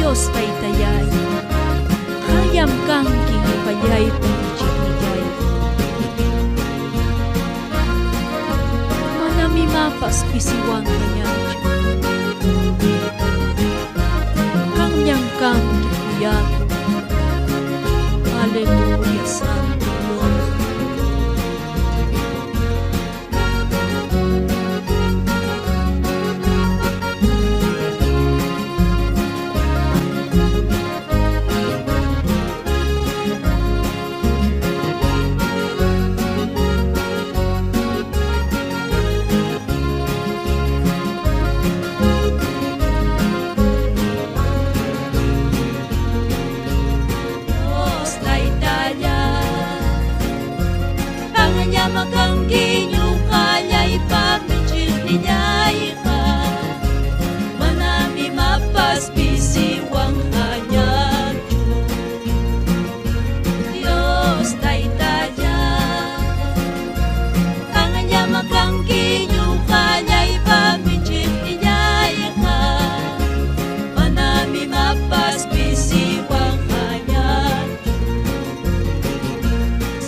Dios Taytallay, qamllam kanki ñuqallaypa michiqnillay. Manam imapas pisiwanqañachu. Qamllam kanki kuyakuq. Aleluya, Santo Dios. Dios Taytalla, qamllam kanki ñuqallaypa michiqnillayqa, manam imapas pisiwanqañachu. Dios Taytalla, qamllam kanki ñuqallaypa michiqnillayqa, manam imapas pisiwanqañachu.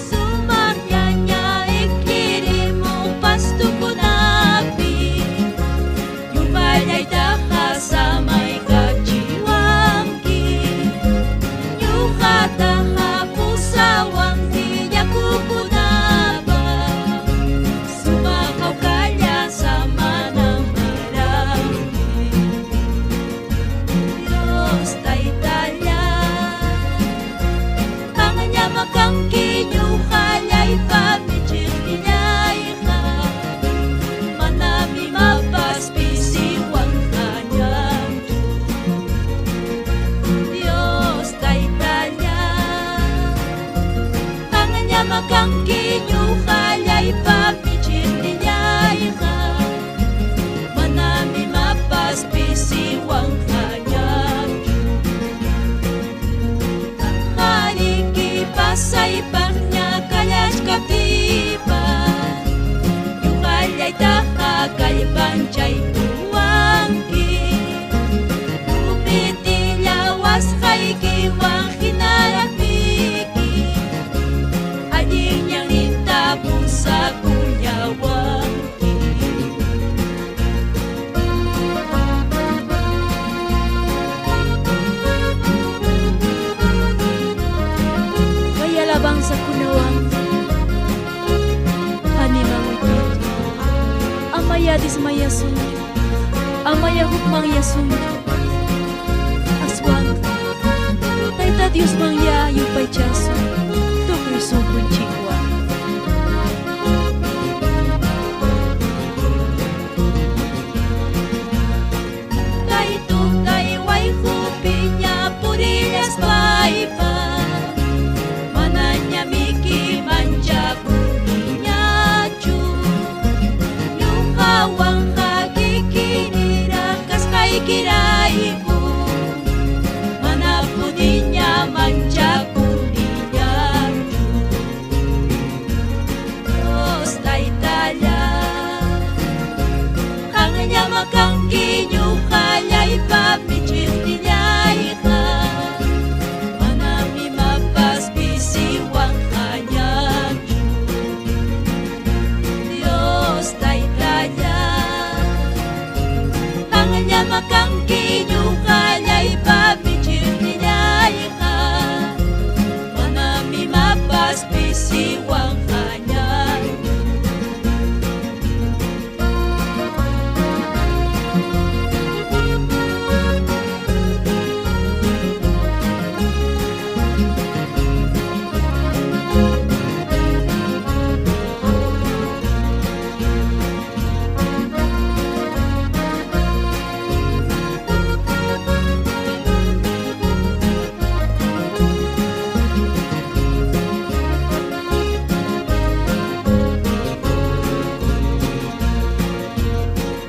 Sumaqllaña iklirimuq pastukunapi, ñuqallaytaqa samaykachiwanki, ñuqataqa pusawanki yakukunapa, sumaq hawkalla samananparaqmi. Dios Taytalla, qamllam kanki ñuqallaypa michiqnillayqa, manam imapas pisiwanqañachu. Dios Taytalla, qamllam kanki ñuqallaypa michiqnillayqa, manam imapas pisiwanqañachu. Qamqariki pasaypaqña kallachkaptipas, ñuqallaytaqa kallpanchaykuwanki, rumitillawasqaykiwan hinaraqmiki, allin ñanninta pusakullawanki. Kay alabanzakunawan animawaykichik. Amaya dismayasunchu, amaya hukmanyasunchu. Aswanqa Tayta Diosmanya yupaychasun tukuy sunqunchikwan. Kay tutay wayqupiña purillaspaypas, manañamiki manchakuniñachu. Ñuqawanqa kikiniraq kasqaykirayku, manapuniña manchakuniñachu. Dios Taytalla, qamllam kanki ñuqallaypa michiqnillayqa, manam imapas pisiwanqañachu. Dios Taytalla, qamllam kanki ñuqallaypa michiqnillayqa, manam imapas pisiwanqañachu.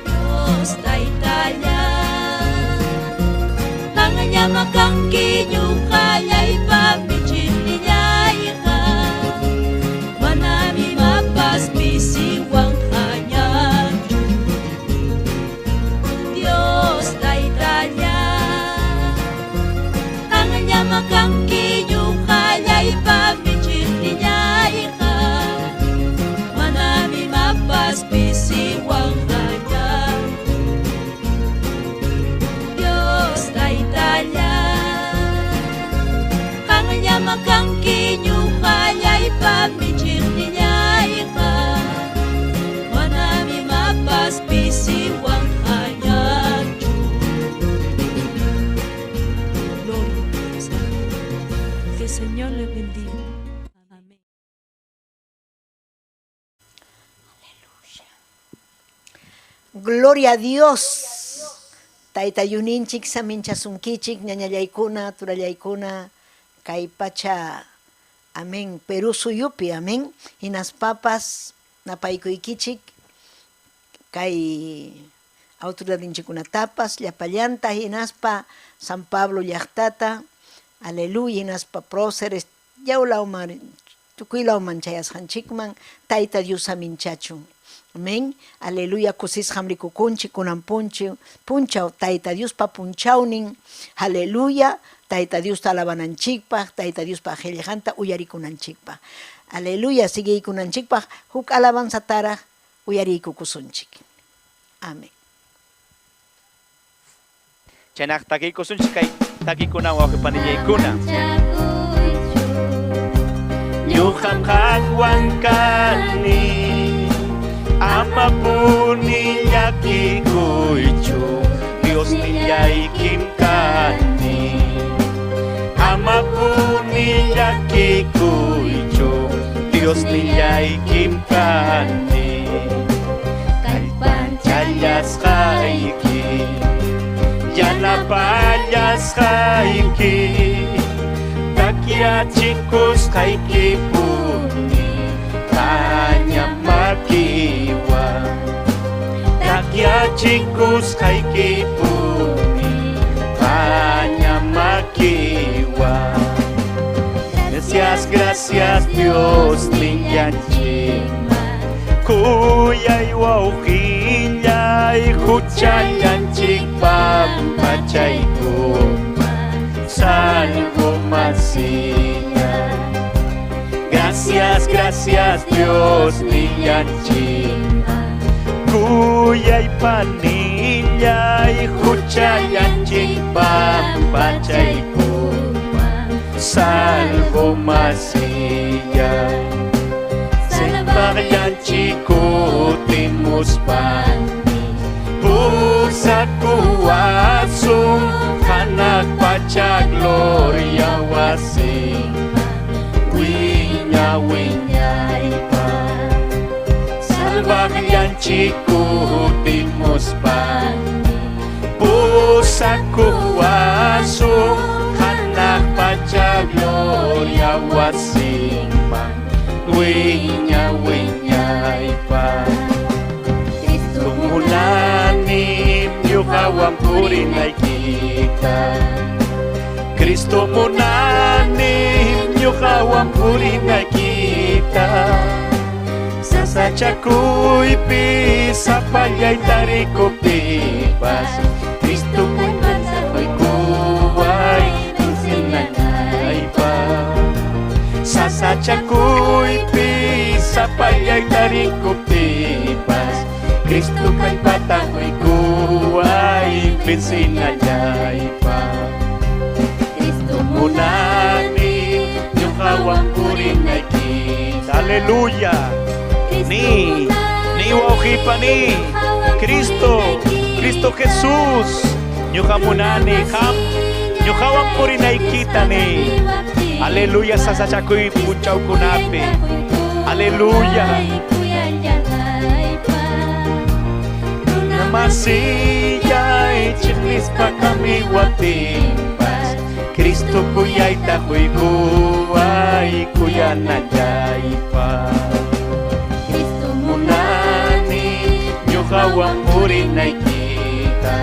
Dios Taytalla, qamllam kanki ñuqallaypa michiqnillayqa, manam imapas pisiwanqañachu. Dios Taytalla, kanki ñuqallaypa michiqnillayqa, manam imapas pisiwanqañachu. Dios Taytallay, qamllam kanki ñuqallaypa michiqnillayqa, manam imapas pisiwanqañachu. Gloria a Dios. Que el Señor les bendiga. Amén. Gloria a Dios. Tayta Yuninchik saminchasunkichik ñañallaykuna, turallaykuna, kay pacha, amén, Perú suyupi, amén. Hinaspapas napaykuykichik kay autoridadninchikkunatapas llapallanta hinaspa San Pablo llaqtata, aleluya, hinaspa próceres yawlawman tukuylawman chayasqanchikman Tayta Dios saminchachun. Amén. Aleluya, kusisqam rikukunchik kunan punchaw Tayta Diospa punchawnin. Aleluya, Tayta Diosta alabananchikpaq, Tayta Diospa qillqanta uyarikunanchikpaq. Aleluya, sigiykunanchikpaq huk alabanzataraq uyariykukusunchik. Amén. Chaynaq takiykusunchik kay takikunawan wawqipanillaykuna. Ñuqam qanwan kani, amapuni llakikuychu, Diosnillaykim kani. Amapuni llakikuychu, Diosnillaykim kani. Kallpanchallasqayki, yanapallasqayki, takyachikusqayki puni, paña makiwan. Takyachikusqayki puni, paña makiwan. Gracias, gracias Dios nillanchikman, kuyay wawqillay huchallanchik pampachaykuman, salvo masilla. Gracias, gracias Dios nillanchikman, kuyay panillay huchallanchik pampachaykuman, salvo masilla. Sempallanchik kutimuspani, pusakuwasun hanaq pacha gloria wasinman, wiña wiñaypaq. Salvaqllanchik kutimuspani, pusakuwasun hanaq pacha gloria wasinman, wiña wiñaypaq. Cristo munani ñuqawan purinaykita, Cristo munani ñuqawan purinaykita. Sasachakuypi sapallay tarikuptipas, Cristo kallpachaykuway vencenaypaq. Sasachakuypi sapallay tarikuptipas, Cristo kallpachaykuway vencenaypaq. Cristo munani ñuqawan purinaykita. Aleluya. Ni, ni wawqipani, Cristo, Cristo Jesús, ñuqa munani qam, ñuqawan purinaykita ni. Aleluya, sasachakuy punchawkunapi. Aleluya. Masillay chiqnispa kamiwatinpas, Cristo kuyayta quykuway kuyanallaypaq. Cristo munani ñuqawan purinaykita,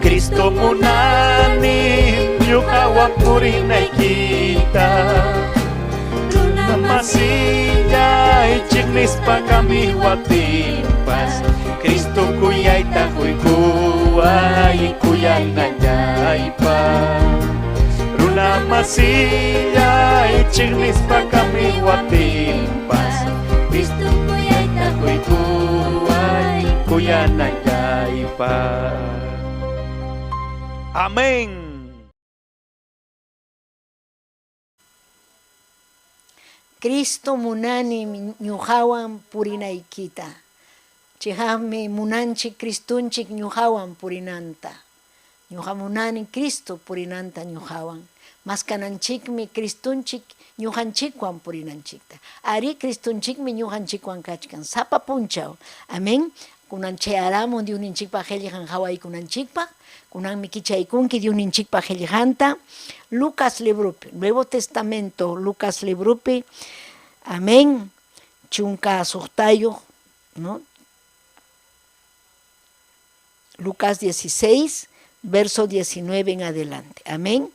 Cristo munani ñuqawan purinaykita. Masillay chiqnispa kamiwatinpas, Cristo kuyayta quykuway kuyanallaypaq. Runa Masillay chiqnispa kamiwatinpas Cristo kuyayta quykuway kuyanallaypaq. Amén. Cristo munani ñuqawan purinaykita. Chiqapmi munanchik Cristonchik ñuqawan purinanta. Ñuqa munani Cristo purinanta ñuqawan. Maskananchikmi Cristonchik ñuqanchikwan purinanchikta. Arí, Cristonchikmi ñuqanchikwan kachkan sapa punchaw. Amén. Kunan chayaramun Diosninchikpa qillqan qawaykunanchikpaq. Kunanmi kichaykunki Diosninchikpa qillqanta Lucas libropi, Nuevo Testamento Lucas libropi. Amén. 16, ¿no? Lucas 16, verso 19 en adelante. Amén.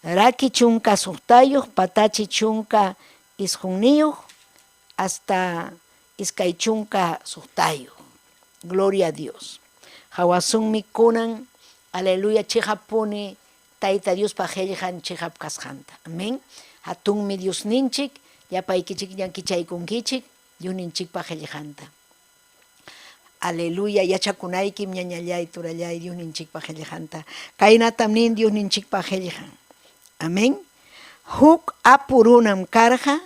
Raki 16, patachi 19 hasta 26. Gloria a Dios. Hawasunmi kunan, aleluya, chiqapuni Tayta Diospa qillqan chiqap kasqanta. Amén. Hatunmi Diosninchik, llapaykichik kichaykunkichik Diosninchikpa qillqanta. Aleluya, yachakunaykim ñañallay, turallay, Diosninchikpa qillqanta. Kaynatam nin Diosninchikpa qillqan. Amén. Huk apu runam karqa,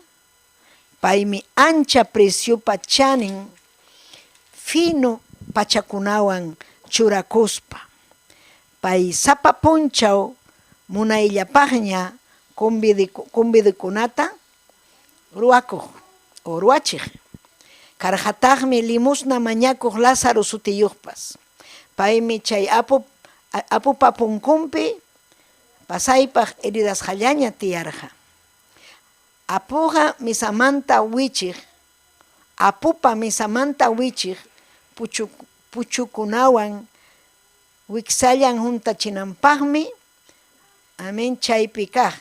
paymi ancha preciopa chanin fino pachakunawan churakuspa, pay sapa punchaw munayllapaqña convidikunata ruwakuq o ruwachiq. Karqataqmi limosna mañakuq Lázaro sutiyuqpas. Paymi chay apupa punkunpi pasaypaq heridasqallaña tiyarqa. Apuqa misamanta wichiq, apupa misamanta wichiq puchukunawan wiksallan huntachinanpaqmi, amén, chaypi kaq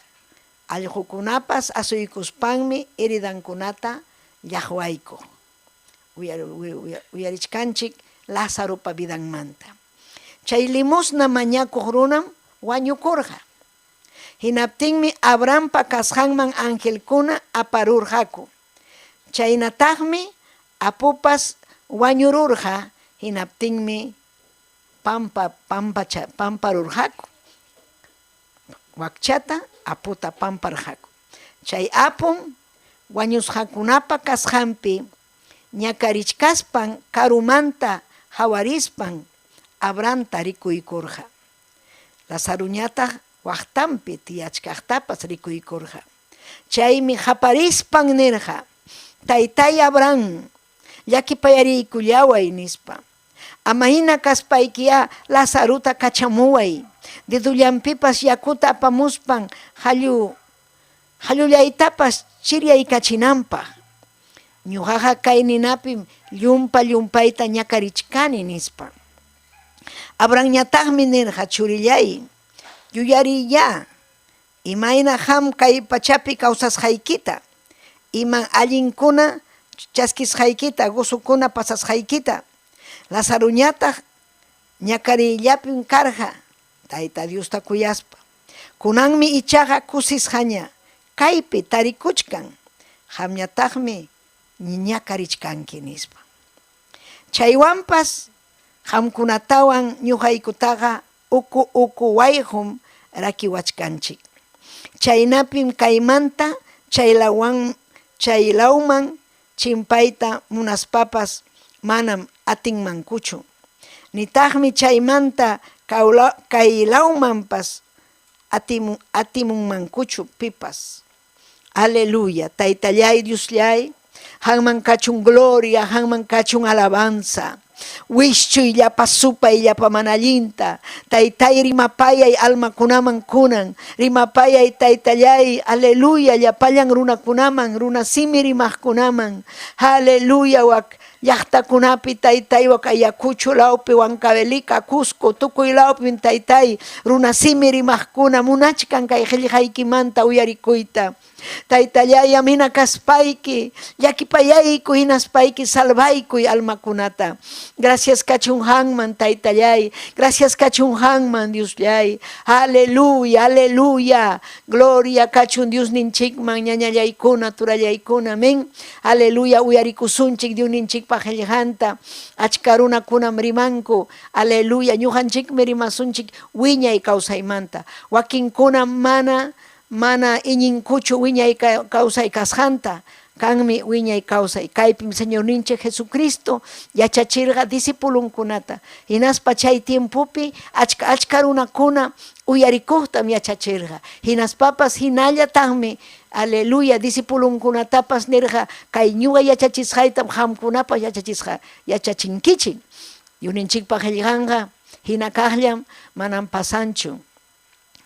allqukunapas asuykuspanmi heridankunata llaqwaykuq. Uyarichkanchik Lázaropa vidanmanta. Chay limosna mañakuq runam wañukurqa. Hinaptinmi Abrahampa kasqanman angelkuna aparurqaku. Chaynataqmi apupas wañururqa, hinaptinmi pamparurqaku. Wakchata aputa pamparqaku. Chay apum wañusqakunapa kasqanpi ñakarichkaspan karumanta hawarispan Abrahamta rikuykurqa. Lazaruñataq waqtanpi tiyachkaqtapas rikuykurqa. Chaymi qaparispan nirqa, Taytay Abraham, llakipayariykullaway, nispa. Ama hina kaspaykiyá Lazarota kachamuway, dedollanpipas yakuta apamuspan hallullaytapas chiryaykachinanpaq. Ñuqaqa kay ninapim llumpa-llumpayta ñakarichkani, nispa. Abrahamñataqmi nirqa, Churillay, yuyariyá imayna qam kay pachapi kawsasqaykita, ima allinkuna chaskisqaykita, gozokuna pasasqaykita. Lazaroñataq ñakariyllapim karqa Tayta Diosta kuyaspa. Kunanmi ichaqa kusisqaña kaypi tarikuchkan, qamñataqmi ñakarichkanki, nispa. Chaywanpas qamkunatawan ñuqaykutaqa uku-uku wayqum rakiwachkanchik. Chaynapim kaymanta chaylawman chimpayta munaspapas manam atinmankuchu. Nitaqmi chaymanta kaylawmanpas atimunmankuchu pipas. Aleluya, Taytallay Diosllay, qanman kachun gloria, qanman kachun alabanza. Wischuy llapa supay, llapa mana allinta. Taytay rimapayay almakunaman kunan. Rimapayay Taytallay, aleluya, llapallan runakunaman, runasimi rimaqkunaman. Aleluya, wak. Llaqtakunapi taytay Ayacucho lawpi, Huancavelica, Cusco, tukuy lawpim taytay runasimi rimaqkuna munachkan kay qillqaykimanta uyarikuyta. Taytallay amina kaspayki, llakipayaykuy hinaspayki salvaykuy almakunata. Gracias kachun qanman taytallay, gracias kachun qanman Diosllay. Aleluya, aleluya. Gloria kachun Diosninchikman, ñañallaykuna, turallaykuna. Amén. Aleluya, uyarikusunchik Diosninchikpa qillqanta. Achka runakunam rimanku. Aleluya, ñuqanchikmi rimasunchik wiñay kawsaymanta. Wakinkunam mana mana iñinkuchu wiñay kawsay kasqanta. Kanmi wiñay kawsay. Kaypim Señorninchik Jesucristo yachachirqa discipulunkunata. Hinaspa chay tiempopi achka achka runakuna uyarikuqtam yachachirqa. Hinaspapas hinallataqmi, aleluya, discipulunkunatapas nirqa, kay ñuqa yachachisqaytam qamkunapas yachachisqa yachachinkichik. Diosninchikpa qillqanqa hina kaqllam manam pasanchu.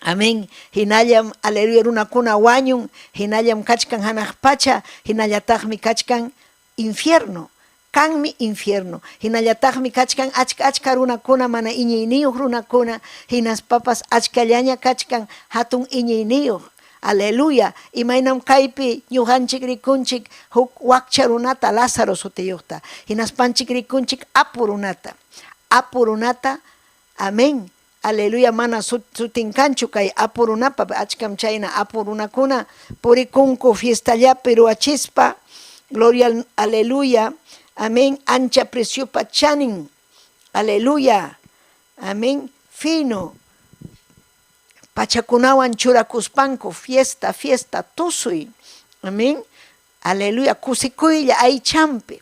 Amén. Hinallam, aleluya, runakuna wañun, hinallam kachkan hanaq pacha, hinallataqmi kachkan infierno. Kanmi infierno. Hinallataqmi kachkan achka achka runakuna, mana iñiyniyuq runakuna, hinaspapas achkallaña kachkan hatun iñiyniyuq. Aleluya. Imaynam kaypi ñuqanchik rikunchik huk wakcha runata Lázaro sutiyuqta. Hinaspanchik rikunchik apu runata. Apu runata, amén. Aleluya, mana sutin kanchu kay apu runapa, achkam chayna apu runakuna purikunku fiestallapi ruwachispa. Gloria, aleluya, amén, ancha preciopa chanin, aleluya, amén, fino pachakunawan churakuspanku fiesta, fiesta, tusuy, amén, aleluya, kusikuylla aychampi.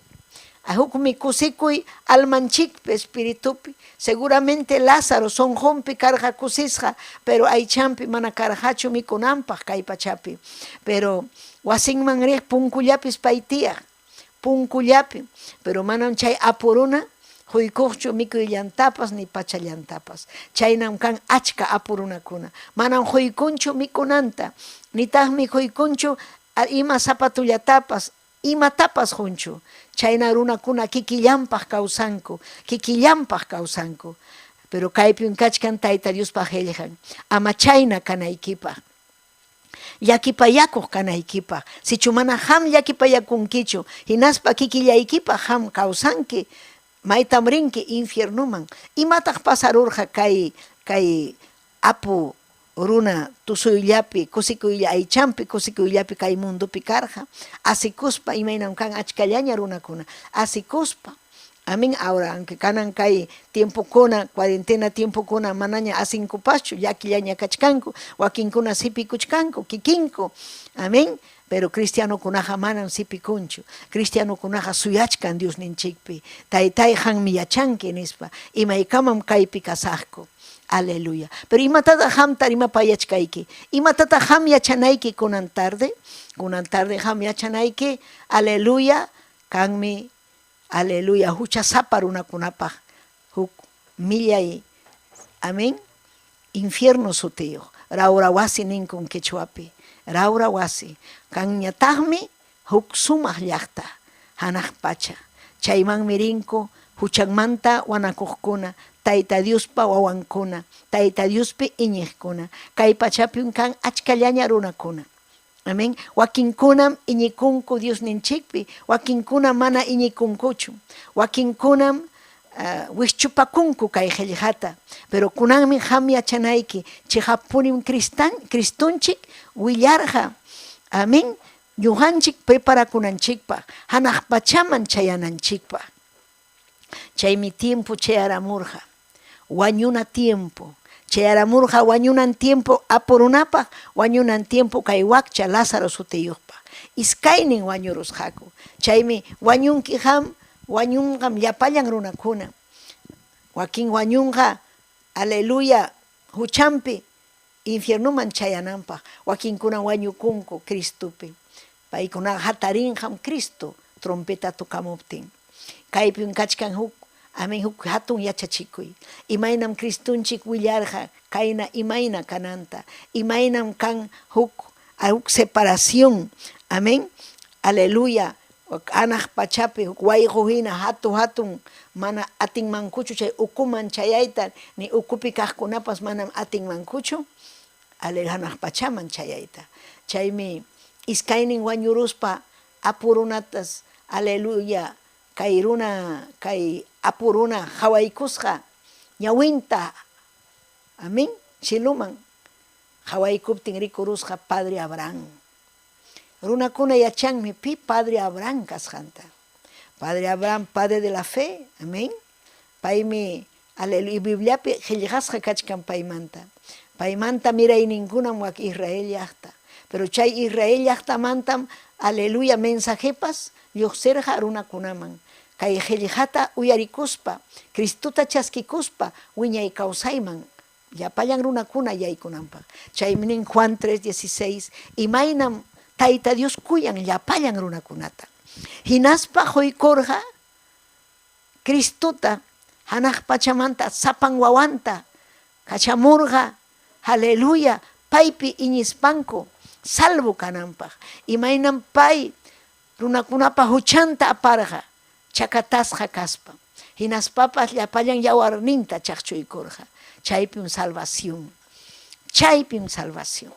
Hukmi kusikuy almanchikpi, espiritupi. Seguramente Lázaro sonqonpi karqa kusisqa, pero aychampi mana karqachu mikunanpaq kay pachapi. Pero wasinman riq punkullapis pay tiyaq, punkullapi, pero manam chay apuruna huykuqchu mikuyllantapas ni pachallantapas. Chaynam kan achka apurunakuna. Manam huykunchu mikunanta, nitaqmi huykunchu ima zapatullatapas, imatapas hunchu. Chayna runakuna kikillanpaq kawsanku, kikillanpaq kawsanku. Pero kaypim kachkan Tayta Diospaq qillqan, ama chayna kanaykipaq. Llakipayakuq kanaykipaq. Sichu mana qam llakipayakunkichu, hinaspa kikillaykipaq qam kawsanki, maytam rinki infiernuman. Imataq pasarurqa kay kay apu runa tusuyllapi, kusikuylla aychampi, kusikuyllapi kay mundopi karqa, asikuspa imaynam kan achkallaña runakuna, asikuspa. Amén. Ahora, aunque kanan kay tiempokuna, cuarentena tiempokuna manaña asinkupaschu, llakillaña kachkanku, wakinkuna sipikuchkanku, kikinku. Amén. Pero cristianokunaqa manam sipikunchu. Cristianokunaqa suyachkan Diosninchikpi. Taytay qanmi yachanki nispa. Imaykamam kaypi kasaqku. Aleluya. Pero imatataq qamta rimapayachkayki? Imatataq qam yachanayki kunan tarde? Kunan tarde qam yachanayki, aleluya, kanmi, aleluya, huchasapa runakunapaq huk millay, amén, infierno sutiyuq, rawra wasi ninkun quechuapi, rawra wasi. Kanñataqmi huk sumaq llaqta, hanaq pacha. Chaymanmi rinku huchanmanta wanakuqkuna, Tayta Diospa wawankuna, Tayta Diospi iñiqkuna. Kay pachapim kan achkallaña runakuna. Amén. Wakinkunam iñikunku Diosninchikpi, wakinkunam mana iñikunkuchu. Wakinkunam wischupakunku kay qillqata. Pero kunanmi qam yachanayki, chiqappunim Cristonchik willarqa. Amén. Ñuqanchik preparakunanchikpaq, hanaq pachaman chayananchikpaq. Chaymi tiempo chayaramurqa, wañuna tiempo. Chayaramurqa wañunan tiempo apurunapaq, wañunan tiempo kay wakcha Lázaro sutiyuqpaq. Iskaynin wañurusqaku. Chaymi wañunki qam, wañunqam llapallan runakuna. Wakin wañunqa, aleluya, huchampi, infiernuman chayananpaq. Wakinkuna wañukunku Cristopi. Paykunaqa hatarinqam Cristo trompeta tokamuptin. Kaypim kachkan huk, amén, huk hatun yachachikuy. Imaynam Cristonchik willarqa kayna imayna kananta. Imaynam kan huk separación, amén, aleluya, Hanaq pachapi huk wayqu hina hatu hatun mana atinmankuchu chay ukuman chayayta, ni ukupi kaqkunapas manam atinmankuchu hanaq pachaman chayayta. Chaymi iskaynin wañuruspa apu runatas, aleluya, kay runa, kay apu runa qawaykusqa ñawinta, amén, cieloman qawaykuptin rikurusqa Padre Abraham. Runakuna yachanmi pi Padre Abraham kasqanta. Padre Abraham, padre de la fe, amén. Paymi, aleluya, Bibliapi qillqasqa kachkan paymanta. Paymanta mirayninkunam wak Israel llaqta. Pero chay Israel llaqtamantam, aleluya, mensajepas lluqsirqa runakunaman. Kay qillqata uyarikuspa, Cristota chaskikuspa, wiñay kawsayman llapallan runakuna yaykunanpaq. Chaymi nin Juan 3:16, imaynam Tayta Dios kuyan llapallan runakunata. Hinaspa quykurqa Cristota hanaq pachamanta sapan wawanta kachamurqa, aleluya, paypi iñispanku salvo kananpaq. Imaynam pay runakunapa huchanta aparqa chakatasqa kaspa, hinaspapas llapallan yawarninta chaqchuykurqa. Chaypim salvación. Chaypim salvación.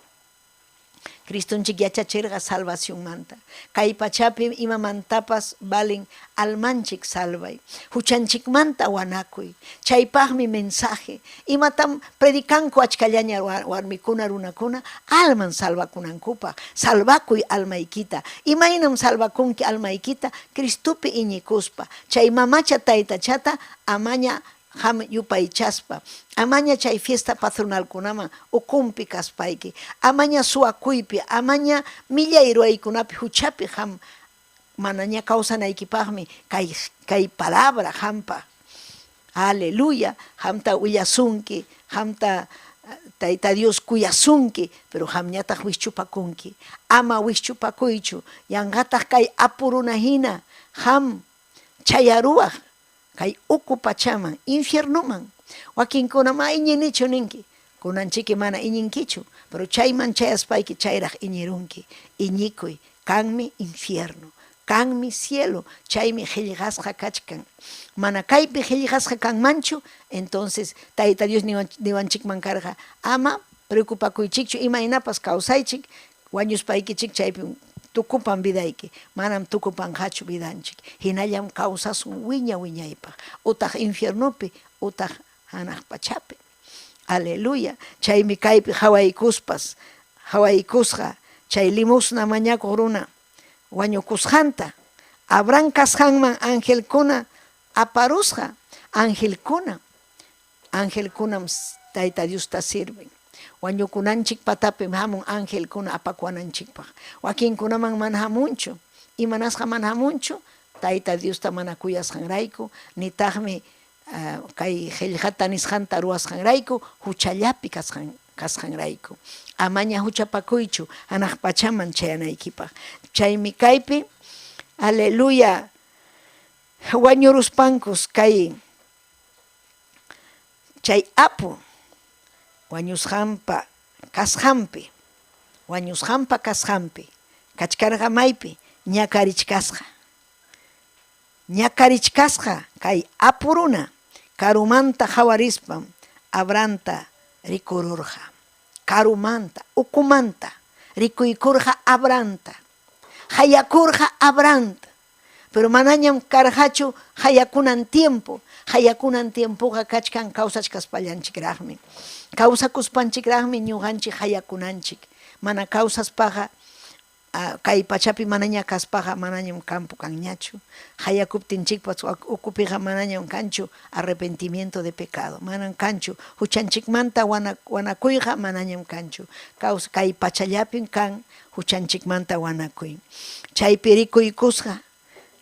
Cristonchik yachachirqa salvacionmanta. Kay pachapim imamantapas valen almanchik salvay, huchanchikmanta wanakuy. Chaypaqmi mensaje. Imatam predicanku achkallaña warmikuna, runakuna? Alman salvakunankupaq. Salvakuy almaykita. Imaynam salvakunki almaykita? Cristopi iñikuspa. Chay mamacha taytachata amaña qam yupaychaspa, amaña chay fiesta patronalkunaman ukunpi kaspayki, amaña suwakuypi, amaña millay ruwaykunapi huchapi qam manaña kawsanaykipaqmi kay kay palabra qampa. Aleluya, qamta willasunki, qamta Tayta Dios kuyasunki, pero qamñataq wischupakunki. Ama wischupakuychu, yanqataq kay apu runa hina qam chayaruwaq kay uku pachaman, infiernoman. Wakinkunam ma iñinichu ninki, kunanchiki mana iñinkichu, pero chayman chayaspayki chayraq iñirunki. Iñikuy, kanmi infierno, kanmi cielo, chaymi qillqasqa kachkan. Mana kaypi qillqasqa kanmanchu, entonces Tayta Dios niwanchikman karqa, ama preocupakuychikchu, imaynapas kawsaychik, wañuspaykichik chaypim tukupan vidayki, manam tukupanqachu vidanchik, hinallam kawsasun wiña wiñaypaq, utaq infiernopi utaq hanaq pachapi. Aleluya! Chaymi kaypi qawaykuspas, qawaykusqa chay limosna mañakuq runa wañukusqanta, Abraham kasqanman angelkuna aparusqa, angelkuna, angelkunam Tayta Diosta sirven. Wañukunanchik patapim hamun angelkuna apakuwananchikpaq. Wakinkunaman mana hamunchu. Imanasqa mana hamunchu? Tayta Diosta mana kuyasqanrayku, nitaqmi kay qillqata nisqanta ruwasqanrayku, huchallapi kasqan kasqanrayku. Amaña huchapakuychu hanaq pachaman chayanaykipaq. Chaymi kaypi, aleluya, wañuruspankus kay chay apu wañusqanpa kasqanpi, wañusqanpa kasqanpi kachkarqa maypi ñakarichkasqa. Ñakarichkasqa kay apu runa karumanta qawarispam Abrahamta rikururqa. Karumanta, ukumanta rikuykurqa Abrahamta. Qayakurqa Abrahamta. Pero manañam karqachu qayakunan tiempo. Qayakunan tiempoqa kachkan kawsachkaspallanchikraqmi. Kawsakuspanchikraqmi ñuqanchik qayakunanchik. Mana kawsaspaqa kay pachapi manaña kaspaqa manañam campo kanñachu. Qayakuptinchikpas ukupiqa manañam kanchu arrepentimiento de pecado, manam kanchu huchanchikmanta wanakuyqa manañam kanchu. Kay pachallapim kan huchanchikmanta wanakuy. Chaypi rikuykusqa,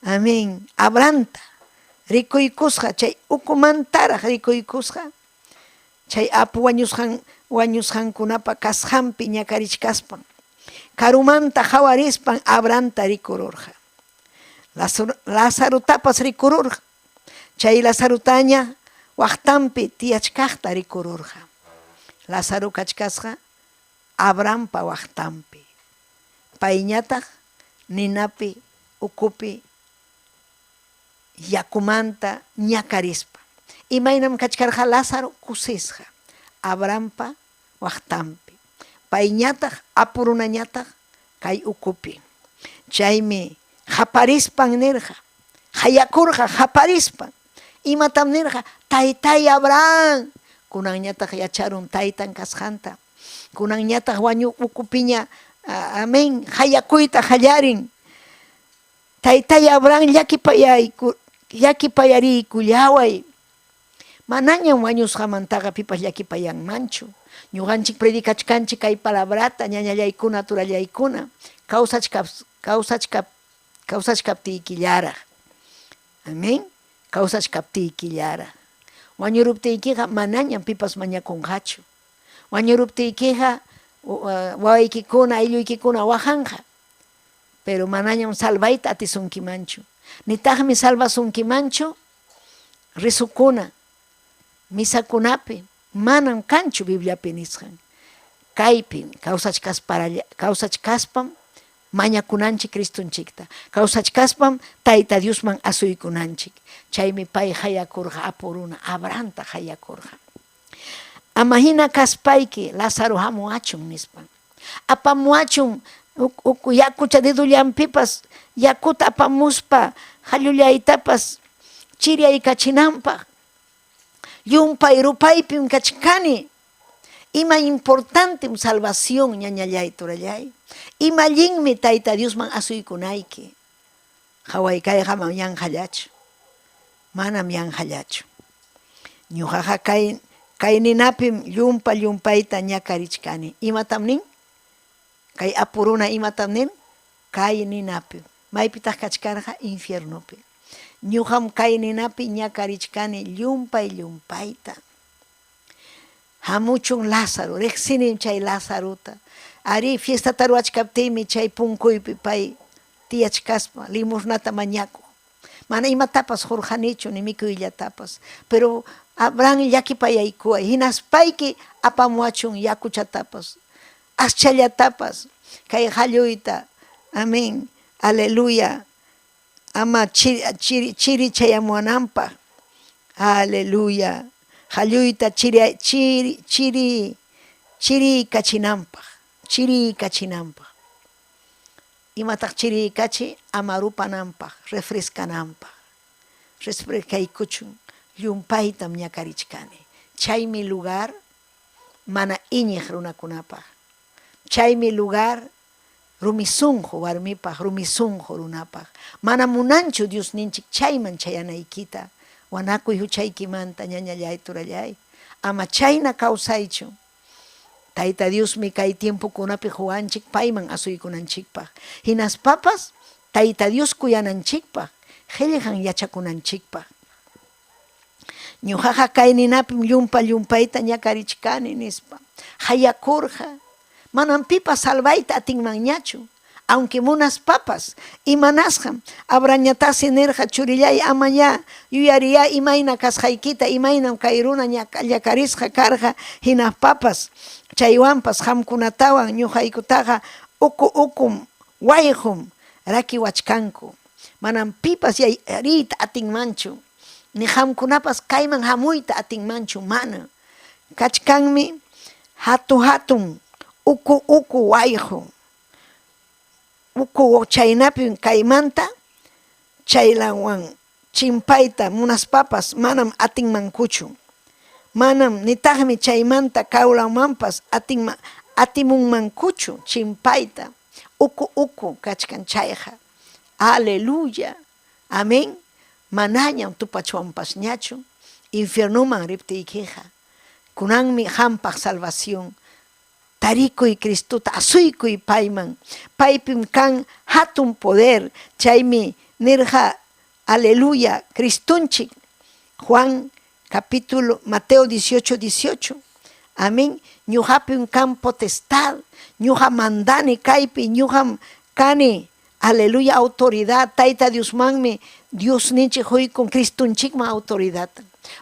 amén, Abrahamta rikuykusqa, chay ukumantaraq rikuykusqa, Chay apu wañusqan wañusqankunapa kasqanpi ñakarichkaspan, karumanta qawarispan Abrahamta rikururqa. Lazarotapas rikururqa. Chay Lazarotaña waqtanpi tiyachkaqta rikururqa. Lazaro kachkasqa Abrahampa waqtanpi, payñataq ninapi Ukupi yakumanta ñakarispa. Imaynam kachkarqa Lázaro? Kusisqa Abrahampa waqtanpi. Payñataq apu runañataq kay ukupi. Chaymi qaparispan nirqa, qayakurqa qaparispan. Imatam nirqa? Taytay Abraham! Kunanñataq yacharun taytan kasqanta. Kunanñataq wañu ukupiña, amén, qayakuyta qallarin. Taytay Abraham llakipayayku, llakipayariykullaway. Manañam wañusqamantaqa pipas llakipayanmanchu. Ñuqanchik predicachkanchik kay palabrata, ñañallaykuna, turallaykuna, kawsachkap, kawsachkap, kawsachkaptiykillaraq. Amén. Kawsachkaptiykillaraq. Wañuruptiykiqa manañam pipas mañakunqachu. Wañuruptiykiqa wawaykikuna, aylluykikuna waqanqa. Pero manañam salvayta atisunkimanchu. Nitaqmi salvasunkimanchu rezokuna, misakunapi, manam kanchu Bibliapi nisqan. Kaypim kawsachkaspam mañakunanchik Cristonchikta. Kawsachkaspam Tayta Diosman asuykunanchik. Chaymi pay qayakurqa apu runa Abrahamta qayakurqa. Ama hina kaspayki Lázaro hamuwachun nispan. Apamuwachun huk yakucha dedollanpipas yakuta apamuspa qallullaytapas chiryaykachinanpaq. Llumpay rupaypim kachkani. Ima importantem salvación ñañallay turallay. Ima allinmi Tayta Diosman asuykunayki. Qawaykayqa manam yanqallachu. Manam yanqallachu. Ñuqaqa kay kay ninapim llumpa llumpayta ñakarichkani. Imatam nin? Kay apu runa imatam nin? Kay ninapi. Maypitaq kachkarqa? Infiernopi. Ñuqam kay ninapi ñakarichkani llumpay llumpayta. Hamuchun Lázaro, riqsinim chay Lazarota. Arí, fiestata ruwachkaptiymi chay punkuypi pay tiyachkaspa limosnata mañakuq. Mana imatapas qurqanichu ni mikuyllatapas. Pero Abraham llakipayaykuway, hinaspayki apamuwachun yakuchatapas, aschallatapas kay qalluyta. Amén. Aleluya. Ama chiri, chiri, chiri chayamuwananpaq. Aleluya. Qalluyta chiri, chiri, chiri, chiriykachinanpaq. Chiriykachinanpaq. Imataq chiriykachi? Ama rupananpaq, refrescananpaq. Refrescaykuchun, llumpaytam ñakarichkani. Chaymi lugar mana iñiq runakunapaq. Chaymi lugar rumi sunqu warmipaq, rumi sunqu runapaq. Mana munanchu Diosninchik chayman chayanaykita. Wanakuy huchaykimanta, ñañallay, turallay. Ama chayna kawsaychu. Tayta Diosmi kay tiempokunapi quwanchik payman asuykunanchikpaq. Hinaspapas Tayta Dios kuyananchikpaq, qellqan yachakunanchikpaq. Ñuqaqa kay ninapim llumpa-llumpayta ñakarichkani, nispa. Qayakurqa, Manam pipas salvayta atinmanñachu, aunque munaspapas. Imanasqam? Abrahamñataqsi nirqa, Churillay, amayá yuyariyá imayna kasqaykita, imaynam kay runa ñakarisqa karqa hinaspapas. Chaywanpas qamkunatawan ñuqaykutaqa uku-ukum wayqum rakiwachkanku. Manam pipas riyta atinmanchu, ni qamkunapas kayman hamuyta atinmanchu, mana. Kachkanmi hatu-hatun uku-uku wayqu, uku chaynapim kaymanta chaylawan chimpayta munaspapas manam atinmankuchu. Manam nitaqmi chaymanta kawlamanpas atimunmankuchu chimpayta, uku-uku kachkan chayqa. Aleluya! Amén! Manañam tupachwanpasñachu infiernoman riptiykiqa. Kunanmi qampaq salvación. Tarikuy Cristota, asuykuy payman. Paypim kan hatun poder. Chaymi nirqa, Aleluya, Cristonchik. Juan capítulo, Mateo 18, 18. Amén. Ñuqapim kan potestad. Ñuqa mandani kaypi, ñuqam kani. Aleluya, autoridad. Tayta Diosmanmi Diosninchik quykun Cristonchikman autoridad.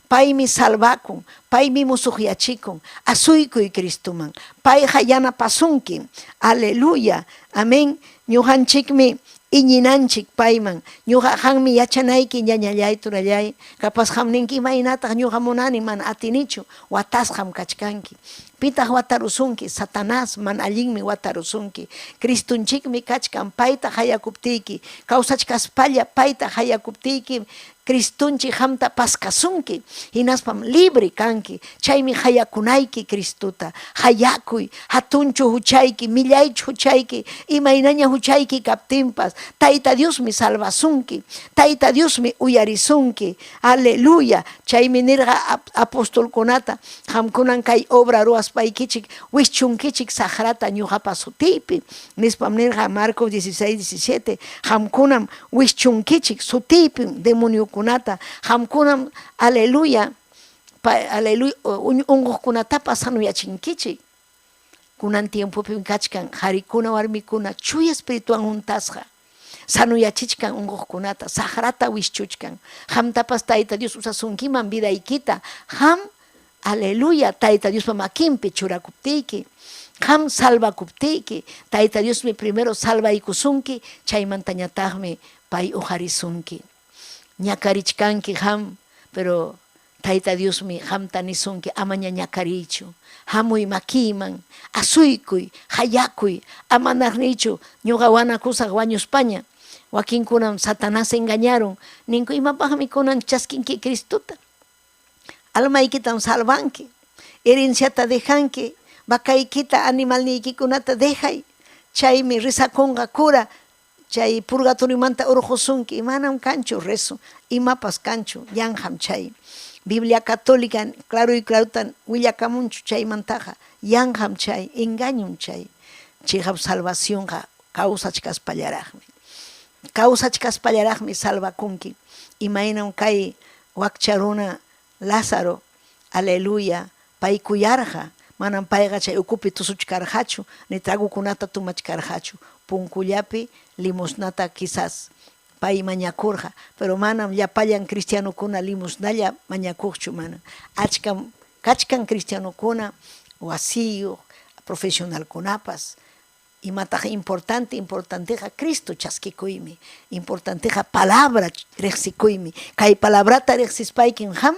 Paymi salvakun, paymi musuqyachikun. Asuykuy Cristoman. Payqa yanapasunki. Aleluya. Amén. Ñuqanchikmi iñinanchik payman. Ñuqa qammi yachanayki ñañallay turallay. Capaz qam ninki imaynataq ñuqa munani mana atinichu. Watasqam kachkanki. Pitaq watarusunki? Satanás mana allinmi watarusunki. Cristonchikmi kachkan payta qayakuptiyki. Kawsachkaspalla payta qayakuptiyki Cristonchik qamta paskasunki. Hinaspam libre kanki. Chaymi qayakunayki Cristota. Qayakuy, hatunchu huchayki, millaychu huchayki, imaynaña huchayki kaptinpas, Tayta Diosmi salvasunki. Tayta Diosmi uyarisunki. Aleluya. Chaymi nirqa apostolkunata, qamkunan kay obra ruwaspaykichik wischunkichik saqrata ñuqapa sutiypi. Nispam nirqa Marcos 16, 17, qamkunam wischunkichik sutiypim demoniokunata, qamkunam, aleluya, aleluya, unquqkunatapas sanuyachinkichik. Kunan tiempopim kachkan qarikuna warmikuna chuya espirituwan huntasqa sanoyachichkan unquqkunata, saqrata wischuchkan. Qamtapas Tayta Dios usasunkiman vidaykita, qam, aleluya, Tayta Diospa makinpi churakuptiyki, qam salvakuptiyki, Tayta Diosmi primero salvaykusunki, chaymantañataqmi pay uqarisunki. Ñakarichkanki qam, pero Tayta Diosmi qamta nisunki amaña ñakariychu. Hamuy makiyman, asuykuy, hayakuy, ama naqniychu ñuqa wanakusaq wañuspaña. Wakinkunam Satanás engañarun, ninku imapaqmi kunan chaskinki Cristota. Almaykitam salvanki, herenciata dejanki, vacaykita, animalniykikunata dejay, chaymi rezakunqa cura, chay purgatoriomanta urqusunki, manam kanchu rezo, imapas kanchu, yanqam chay. Biblia católica claro y clarutan willakamunchu chaymantaqa, yanqam chay, engañum chay. Chiqap salvacionqa kawsachkaspallaraqmi. Kawsachkaspallaraqmi salvakunki. Imaynam kay wakcha runa Lázaro, aleluya, pay kuyarqa, manam payqa chay ukupi tusuchkarqachu, ni tragokunata tumachkarqachu, punkullapi limosnata quizás pay mañakurqa, pero manam llapallan cristianokuna limosnalla mañakuqchu, manam. Achkam kachkan cristianokuna wasiyuq, profesionalkunapas. Imataq importante? Importanteqa Cristo chaskikuymi. Importanteqa palabra riqsikuymi. Kay palabrata riqsispaykim qam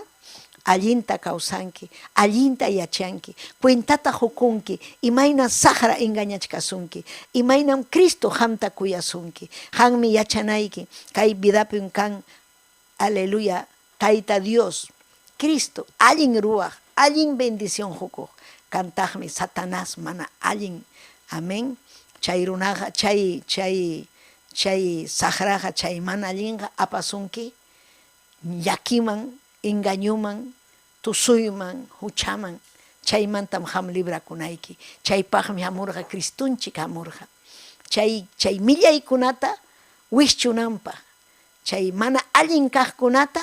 allinta kawsanki, allinta yachanki, cuentata qukunki imayna saqra engañachkasunki, imaynam Cristo qamta kuyasunki. Qammi yachanayki kay vidapim kan, aleluya, Tayta Dios, Cristo allin ruwaq, allin bendición qukuq, kantaqmi Satanás mana allin. Amén. Chay runaqa, chay, chay, chay saqraqa, chay mana allinqa apasunki llakiman, engañoman, tusuyman, huchaman. Chaymantam qam librakunayki. Chaypaqmi hamurqa Cristonchik hamurqa. Chay, chay millaykunata wischunanpaq, chay mana allin kaqkunata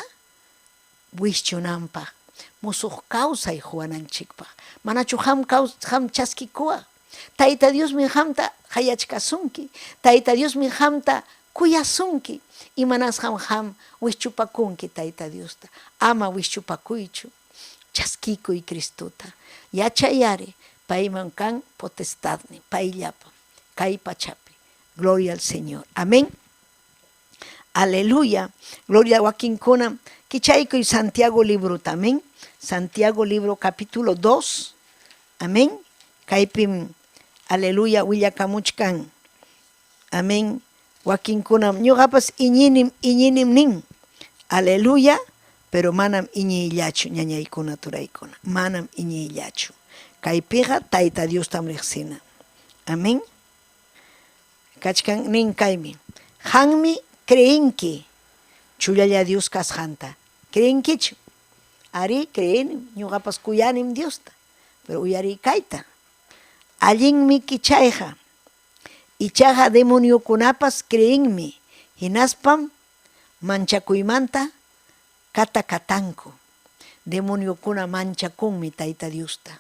wischunanpaq, musuq kawsay quwananchikpaq. Manachu qam qam chaskikuwaq? Tayta Diosmi qamta qayachkasunki. Tayta Diosmi qamta kuyasunki. Imanasqam qam wischupakunki Tayta Diosta? Ama wischupakuychu. Chaskikuy Cristota. Yachayari payman kan potestadnin, payllapam kay pachapi. Gloria al Señor. Amén. Aleluya. Gloria wakinkuna. Kichaykuy Santiago librota. Amén. Santiago libro capítulo 2. Amén. Kaypim, aleluya, willakamuchkan. Amén. Wakinkunam ñuqapas iñinim, iñinim nin. Aleluya. Pero manam iñiyllachu, ñañaykuna, turaykuna. Manam iñiyllachu. Kaypiqa Tayta Diostam riqsina. Amén. Kachkan nin kaymi. Qammi creenki chullalla Dios kasqanta. Creenkichu? Arí, creenim. Ñuqapas kuyanim Diosta. Pero uyariy kayta. Allinmi kichayqa. Ichaqa demoniokunapas creenmi. Hinaspam manchakuymanta katakatanku. Demoniokuna manchakunmi Tayta Diosta.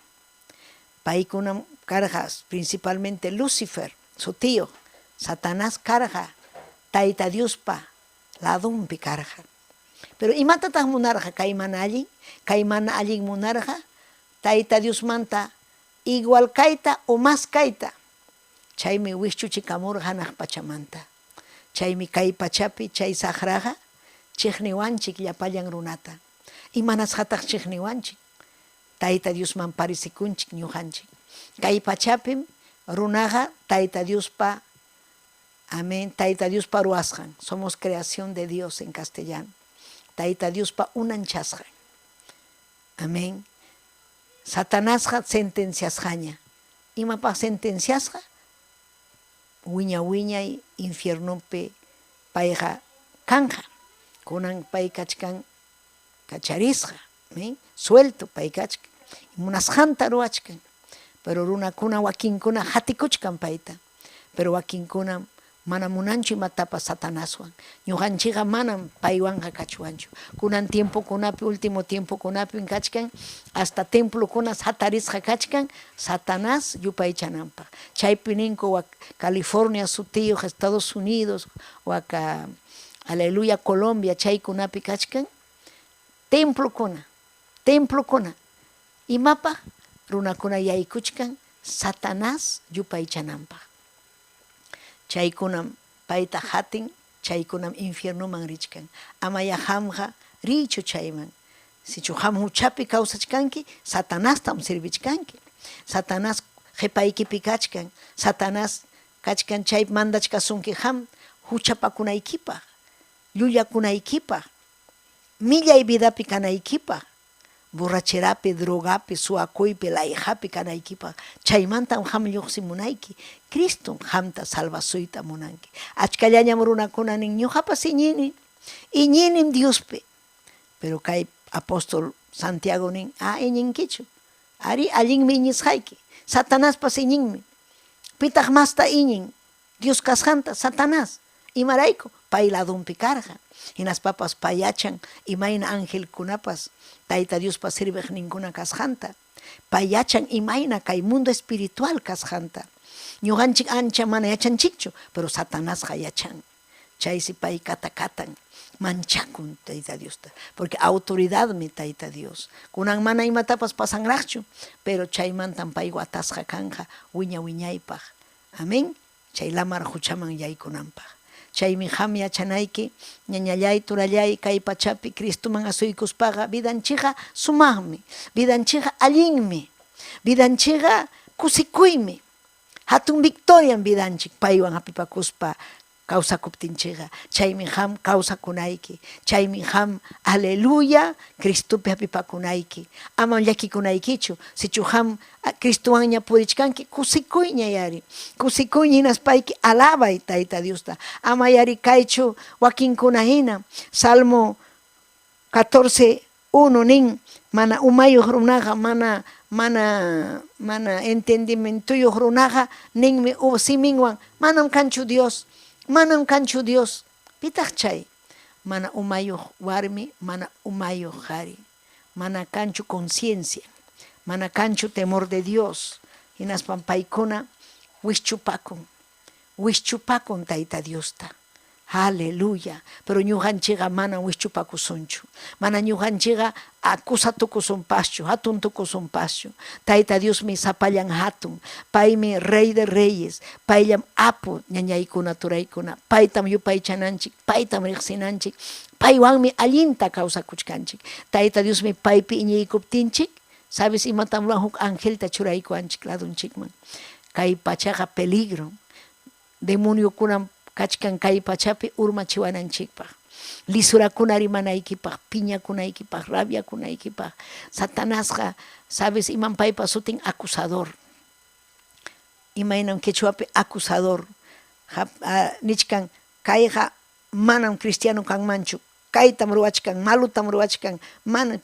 Paykunam karqa principalmente Lucifer sutiyuq, Satanás karqa Tayta Diospa ladunpi karqa. Pero imatataq munarqa kay mana allin? Kay mana allin munarqa Tayta Diosmanta igual kayta o más kayta. Chaymi wischuchikamurqa hanaq pachamanta. Chaymi kay pachapi chay saqraqa chiqniwanchik llapallan runata. Imanasqataq chiqniwanchik? Tayta Diosman parecikunchik ñuqanchik. Kay pachapim runaqa Tayta Diospa, amén, Tayta Diospa ruwasqan. Somos creación de Dios en castellano. Tayta Diospa unanchasqan. Amén. Satanasqa sentenciasqaña. Imapaq sentenciasqa? Wiña wiñay infiernopi payqa kanqa. Kunan pay kachkan kacharisqa, amén, suelto pay kachkan. Munasqanta ruwachkan. Pero runakuna wakinkuna qatikuchkan payta. Pero wakinkunam mana munanchu imatapas Satanaswan. Ñuqanchikqa manam paywanqa kachwanchu. Kunan tiempokunapi, último tiempokunapim kachkan, hasta templokuna hatarisqa kachkan Satanás yupaychananpaq. Chaypi ninku wak California sutiyuq, Estados Unidos, waka aleluya Colombia chaykunapi kachkan templokuna, templokuna. Imapaq? Runakuna yaykuchkan Satanás yupaychananpaq. Chaykunam payta qatin, chaykunam infiernoman richkan. Amaya qamqa riychu chayman. Sichu qam huchapi kawsachkanki, Satanastam servichkanki. Satanás qipaykipi kachkan, Satanás kachkan chay mandachkasunki qam huchapakunaykipaq, llullakunaykipaq, millay vidapi kanaykipaq, borracherapi, drogapi, suwakuypi, layqapi kanaykipaq. Chaymantam qam lluqsimunayki. Cristom qamta salvasuyta munanki. Achkallañam runakuna nin, ñuqapas iñini, iñinim Diospi. Pero kay apóstol Santiago nin, ah, iñinkichu. Ari, allinmi iñisqayki. Satanaspas iñinmi. Pitaq masta iñin Dios kasqanta? Satanás. Imarayku? Pay ladonpi karqa. Hinaspapas pay yachan imayna angelkunapas Tayta Diospa serviqninkuna kasqanta. Pay yachan imayna kay mundo espiritual kasqanta. Ñuqanchik ancha mana yachanchikchu, pero Satanasqa yachan. Chaysi pay katakatan, manchakun Tayta Diosta, porque autoridadmi Tayta Dios. Kunan mana imatapas pasanraqchu, pero chaymantam pay watasqa kanqa wiña wiñaypaq. Amén. Chay lamar huchaman yaykunanpaq. Chaymi qam yachanayki, ñañallay, turallay, kay pachapi Cristoman asuykuspaqa vidanchikqa sumaqmi, vidanchikqa allinmi, vidanchikqa kusikuymi. Hatun victoriam vidanchik paywan hapipakuspa kawsakuptinchikqa. Chaymi qam kawsakunayki. Chaymi qam, aleluya, Cristopi hapipakunayki. Amam llakikunaykichu. Sichu qam Cristowanña purichkanki, kusikuyña yari. Kusikuyña hinaspayki alabay Tayta Diosta. Ama yari kaychu wakinkuna hina. Salmo 14, 1 nin, mana umayuq runaqa, mana mana mana entendimientoyuq runaqa ninmi siminwan, manam kanchu Dios, manam kanchu Dios. Pitaq chay? Mana umayuq warmi, mana umayuq qari. Mana kanchu conciencia, mana kanchu temor de Dios. Hinaspam paykuna wischupakun, wischupakun Tayta Diosta. Aleluya. Pero ñuqanchikqa manam wischupakusunchu. Mana ñuqanchikqa acusa tukusunpaschu, hatun tukusunpaschu. Tayta Diosmi sapallan hatun. Paymi Rey de Reyes. Payllam apu ñañaykuna, turaykuna. Paytam yupaychananchik, paytam riqsinanchik. Paywanmi allinta kawsakuchkanchik. Tayta Diosmi paypi iñiykuptinchik, sabes imatam ruwan? Huk angelta churaykuwanchik ladunchikman. Kay pachaqa peligro. Demoniokunam kachkan kay pachapi urmachiwananchikpaq, lisurakuna rimanaykipaq, piñakunaykipaq, rabiakunaykipaq. Satanasqa, sabes imam paypa sutin? Acusador. Imaynam quechuapi acusador nichkan, kayqa manam cristiano kanmanchu, kaytam ruwachkan, malutam ruwachkan, mana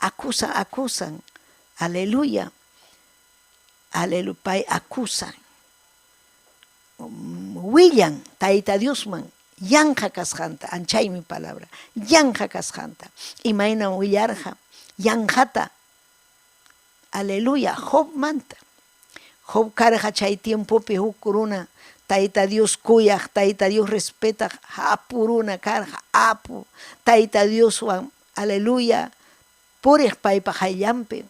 acusa, acusan. Aleluya. Aleluya, pay acusan. Willan Tayta Diosman yanqa kasqanta, anchaymi palabra, yanqa kasqanta. Imaynam willarqa yanqata, aleluya, Jobmanta. Job karqa chay tiempopi huk runa Tayta Dios kuyaq, Tayta Dios respetaq apu runa karqa, apu, Tayta Dioswan, aleluya, puriq paypa qayllanpi.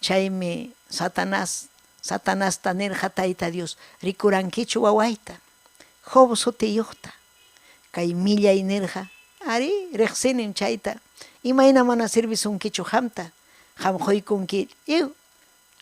Chaymi Satanás. Satanasta nirqa Tayta Dios, Rikurankichu wawayta, Job sutiyuqta? Kay millay nirqa, Arí, riqsinim chayta. Imayna mana servisunkichu qamta? Qam quykunki lliw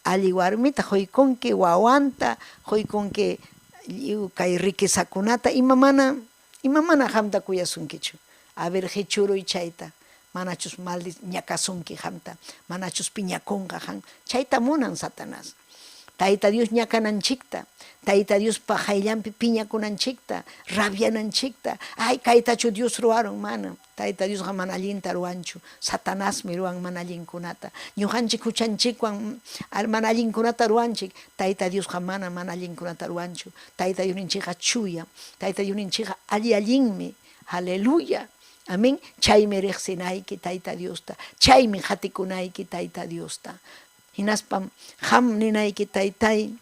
alli warmita quykunki, wawanta quykunki, lliw kay riquezakunata, ima mana, ima mana qamta kuyasunkichu? A ver, qichuruy chayta. Manachus maldi ñakasunki qamta, manachus piñakunqa qan. Chayta munan Satanás. Tayta Dios ñakananchikta, Tayta Diospa qayllanpi piñakunanchikta, rabiananchikta. Ay, kaytachu Dios ruwarun? Manam. Tayta Diosqa mana allinta ruwanchu. Satanasmi ruwan mana allinkunata. Ñuqanchik huchanchikwan mana allinkunata ruwanchik. Tayta Diosqa mana mana allinkunata ruwanchu. Tayta Diosninchikqa chuyam. Tayta Diosninchikqa alli-allinmi. Aleluya. Amén. Chaymi riqsinayki Tayta Diosta. Chaymi qatikunayki Tayta Diosta. Hinaspam qam ninayki, Taytay,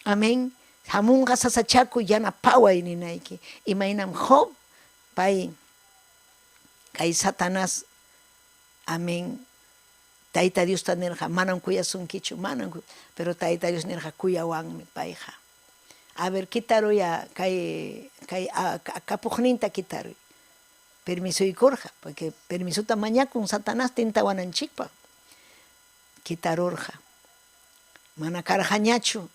amén, hamunqa sasachakuy yanapaway ninayki. Imaynam Job, pay kay Satanás, amén, Tayta Diosta nirqa, manam kuyasunkichu, manam, pero Tayta Dios nirqa, kuyawanmi payqa. A ver, quitaruya kay kay kapuqninta quitaruy. Permisoykurqa, porque permisota mañakun Satanás tentawananchikpaq. Quitarurqa. Mana karqañachu,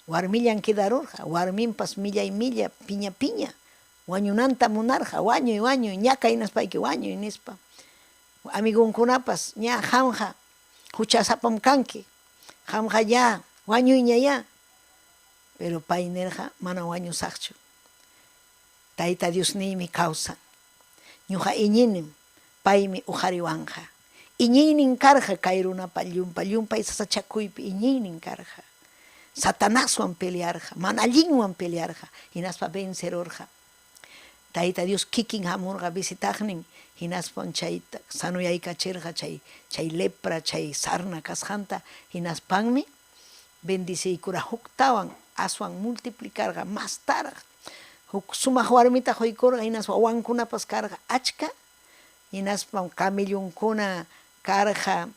warmillan quedarurqa, warminpas millay milla, piña piña, wañunanta munarqa, wañuy, wañuy, ñakay hinaspayki wañuy nispa. Amigonkunapas, ña qamqa huchasapam kanki, qamqa ya wañuyñayá. Pero pay nirqa, manam wañusaqchu. Tayta Diosniymi kawsan. Ñuqa iñinim, paymi uqariwanqa. Iñiynin karqa kay runapa llumpa-llumpay sasachakuypi iñiynin karqa. Satanaswan pelearqa, mana allinwan pelearqa, hinaspa vencerurqa. Tayta Dios kikin hamurqa visitaqnin, hinaspam chayta sanoyaykachirqa chay chay lepra, chay sarna kasqanta, hinaspanmi bendeciykura huktawan aswan multiplicarqa mastaraq. Huk sumaq warmita quykurqa hinaspa wawankunapas karqa achka, hinaspam camellonkuna karqa,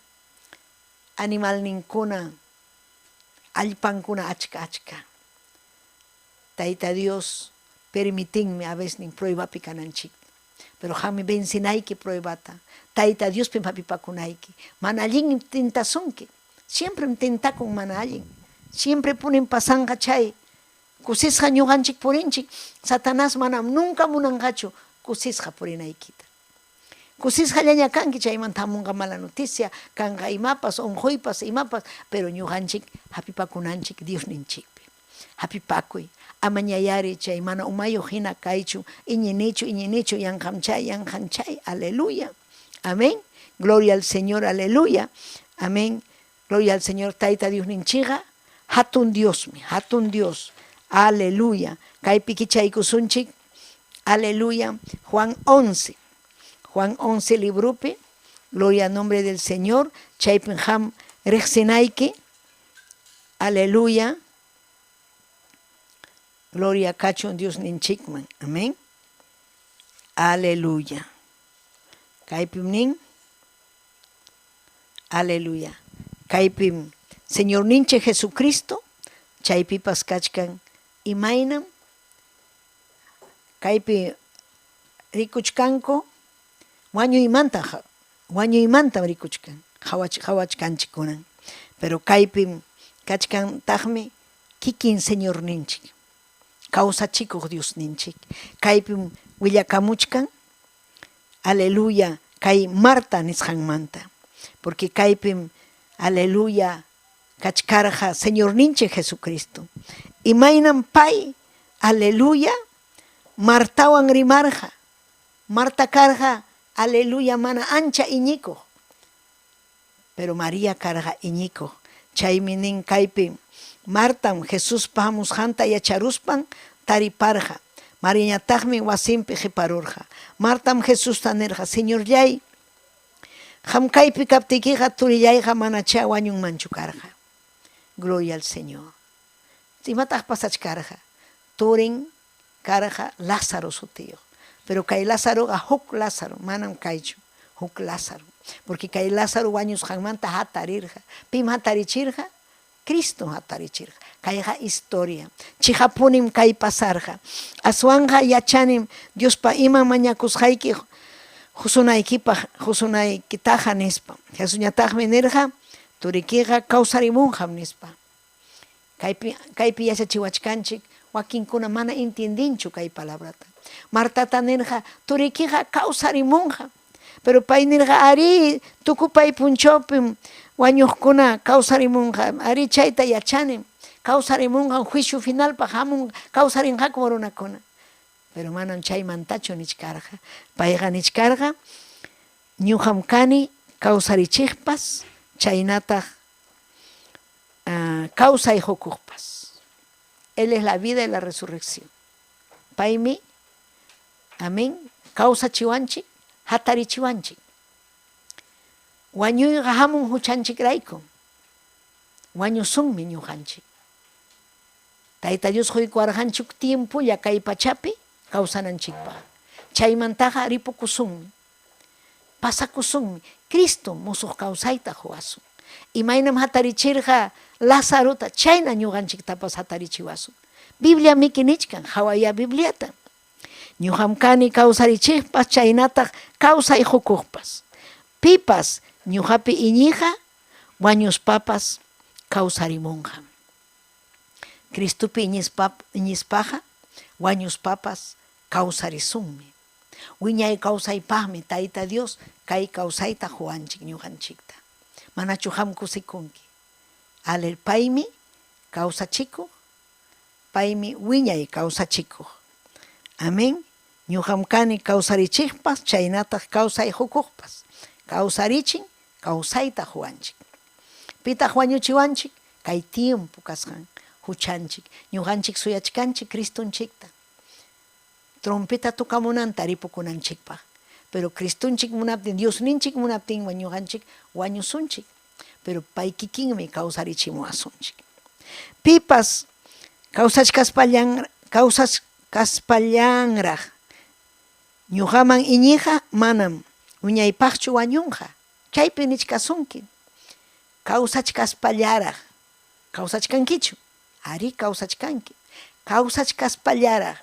animalninkuna, allpankuna achka achka. Tayta Dios permitinmi a veces pruebapi kananchikta. Pero qammi vencenayki pruebata. Tayta Diospim hapipakunayki. Mana allinmi tentasunki. Siemprem tentakun mana allin. Siempre punim pasanqa chay. Kusisqa ñuqanchik purinchik. Satanás manam nunca munanqachu kusisqa purinaykita. Kusisqallaña kanki chaymanta hamunqa mala noticia, kanqa imapas, unquypas, imapas, pero ñuqanchik hapipakunanchik Diosninchikpi. Hapipakuy, amañayari chay mana umayuq hina kaychu, iñinichu, iñinichu, yanqam chay, yanqam chay, aleluya. Amén. Gloria al Señor, aleluya. Amén. Gloria al Señor, Tayta Diosninchikqa hatun Diosmi, hatun Dios. Aleluya. Kaypi kichaykusunchik. Aleluya. Juan 11. Juan 11 libropi. Gloria al nombre del Señor. Chaypim qam riqsinayki. Aleluya. Gloria kachun Diosninchikman. Amén. Aleluya. Kaypim nin. Aleluya. Kaypim Señorninchik Jesucristo chaypipas kachkan imaynam kaypi rikuchkanku wañuymanta wañuymantam rikuchkan qawachkanchik kunan. Pero kaypim kachkantaqmi kikin Señorninchik, kawsachikuq Diosninchik. Kaypim willakamuchkan, aleluya, kay Marta nisqanmanta. Porque kaypim, aleluya, kachkarqa Señorninchik Jesucristo. Imaynam pay, aleluya, Martawan rimarqa. Marta karqa, aleluya, mana ancha iñikuq. Pero María karqa iñikuq. Chaymi nin kaypi, Martam Jesuspa hamusqanta yacharuspan tariparqa. Mariañataqmi wasinpi qiparurqa. Martam Jesusta nirqa, Señorlláy, qam kaypi kaptikiqa turillayqa manachá wañunmanchu karqa. Gloria al Señor. Imataq pasachkarqa? Turin karqa Lázaro sutiyuq. Pero kay Lázaroqa huk Lázaro, manam kaychu, huk Lázaro. Porque kay Lázaro wañusqanmanta hatarirqa. Pim hatarichirqa? Cristom hatarichirqa. Kayqa historia. Chiqapunim kay pasarqa. Aswanqa yachanim Diospa imam mañakusqayki qusunaykipaq qusunaykitaqa, nispa. Jesusñataqmi nirqa, Turikiqa kawsarimunqam, nispa. Kaypi, kaypi yachachiwachkanchik wakinkuna mana entiendenchu kay palabrata. Martata nirqa, Turikiqa kawsarimunqam. Pero pay nirqa, Arí, tukupay punchawpim wañuqkuna kawsarimunqa. Arí, chayta yachanim. Kawsarimunqam juicio finalpaq hamun kawsarinqakum runakuna. Pero manam chaymantachu nichkarqa. Payqa nichkarqa, Ñuqam kani kawsarichiqpas chaynataq kawsay qukuqpas. Él es la vida y la resurrección. Paymi, amén, kawsachiwanchik, hatarichiwanchik. Wañuyqa hamun huchanchikraykum. Wañusunmi ñuqanchik. Tayta Dios quykuwarqanchik tiempolla kay pachapi kawsananchikpaq. Chaymantaqa ripukusunmi. Pasakusunmi. Cristom musuq kawsayta quwasun. Imaynam hatarichirqa Lazarota, chayna ñuqanchiktapas hatarichiwasun. Bibliamiki nichkan, qawayá Bibliata. Ñuqam kani kawsarichiqpas chaynataq kawsay qukuqpas. Pipas ñuqapi iñiqqa wañuspapas kawsarimunqam. Cristopi iñispaqa wañuspapas kawsarisunmi. Wiñay kawsaypaqmi Tayta Dios kay kawsayta quwanchik ñuqanchikta. Manachu qam kusikunki? Alel paymi kawsachikuq, paymi wiñay kawsachikuq. Amén. Ñuqam kani kawsarichiqpas chaynataq kawsay qukuqpas. Kawsarichin, kawsayta quwanchik. Pitaq wañuchiwanchik? Kay tiempo kasqan huchanchik. Ñuqanchik suyachkanchik Cristonchikta. Trompeta tocamunanta ripukunanchikpaq. Pero Cristonchik munaptin, Diosninchik munaptinmi ñuqanchik wañusunchik. Pero pay kikinmi kawsarichimuwasunchik. Pipas kawsachkaspallan kawsachkaspallanraq ñuqaman iñiqqa manam wiñaypaqchu wañunqa. Chaypi nichkasunki, kawsachkaspallaraq kawsachkankichu? Arí, kawsachkanki. Kawsachkaspallaraq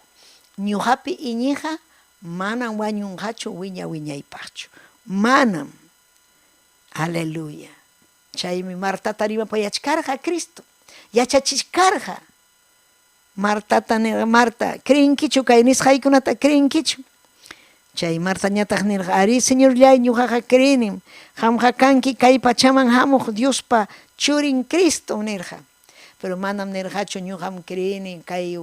ñuqapi iñiqqa manam wañunqachu wiña-wiñaypaqchu. Manam. Aleluya. Chaymi Martata rimapayachkarqa Cristo. Yachachichkarqa. Martata nirqa, Marta, creenkichu kay nisqaykunata creenkichu? Chay Martañataq nirqa, Arí, Señorlláy, ñuqaqa creenim, qamqa kanki kay pachaman hamuq Diospa Churin Cristom, nirqa. Pero manam nirqachu, Ñuqam creeni kay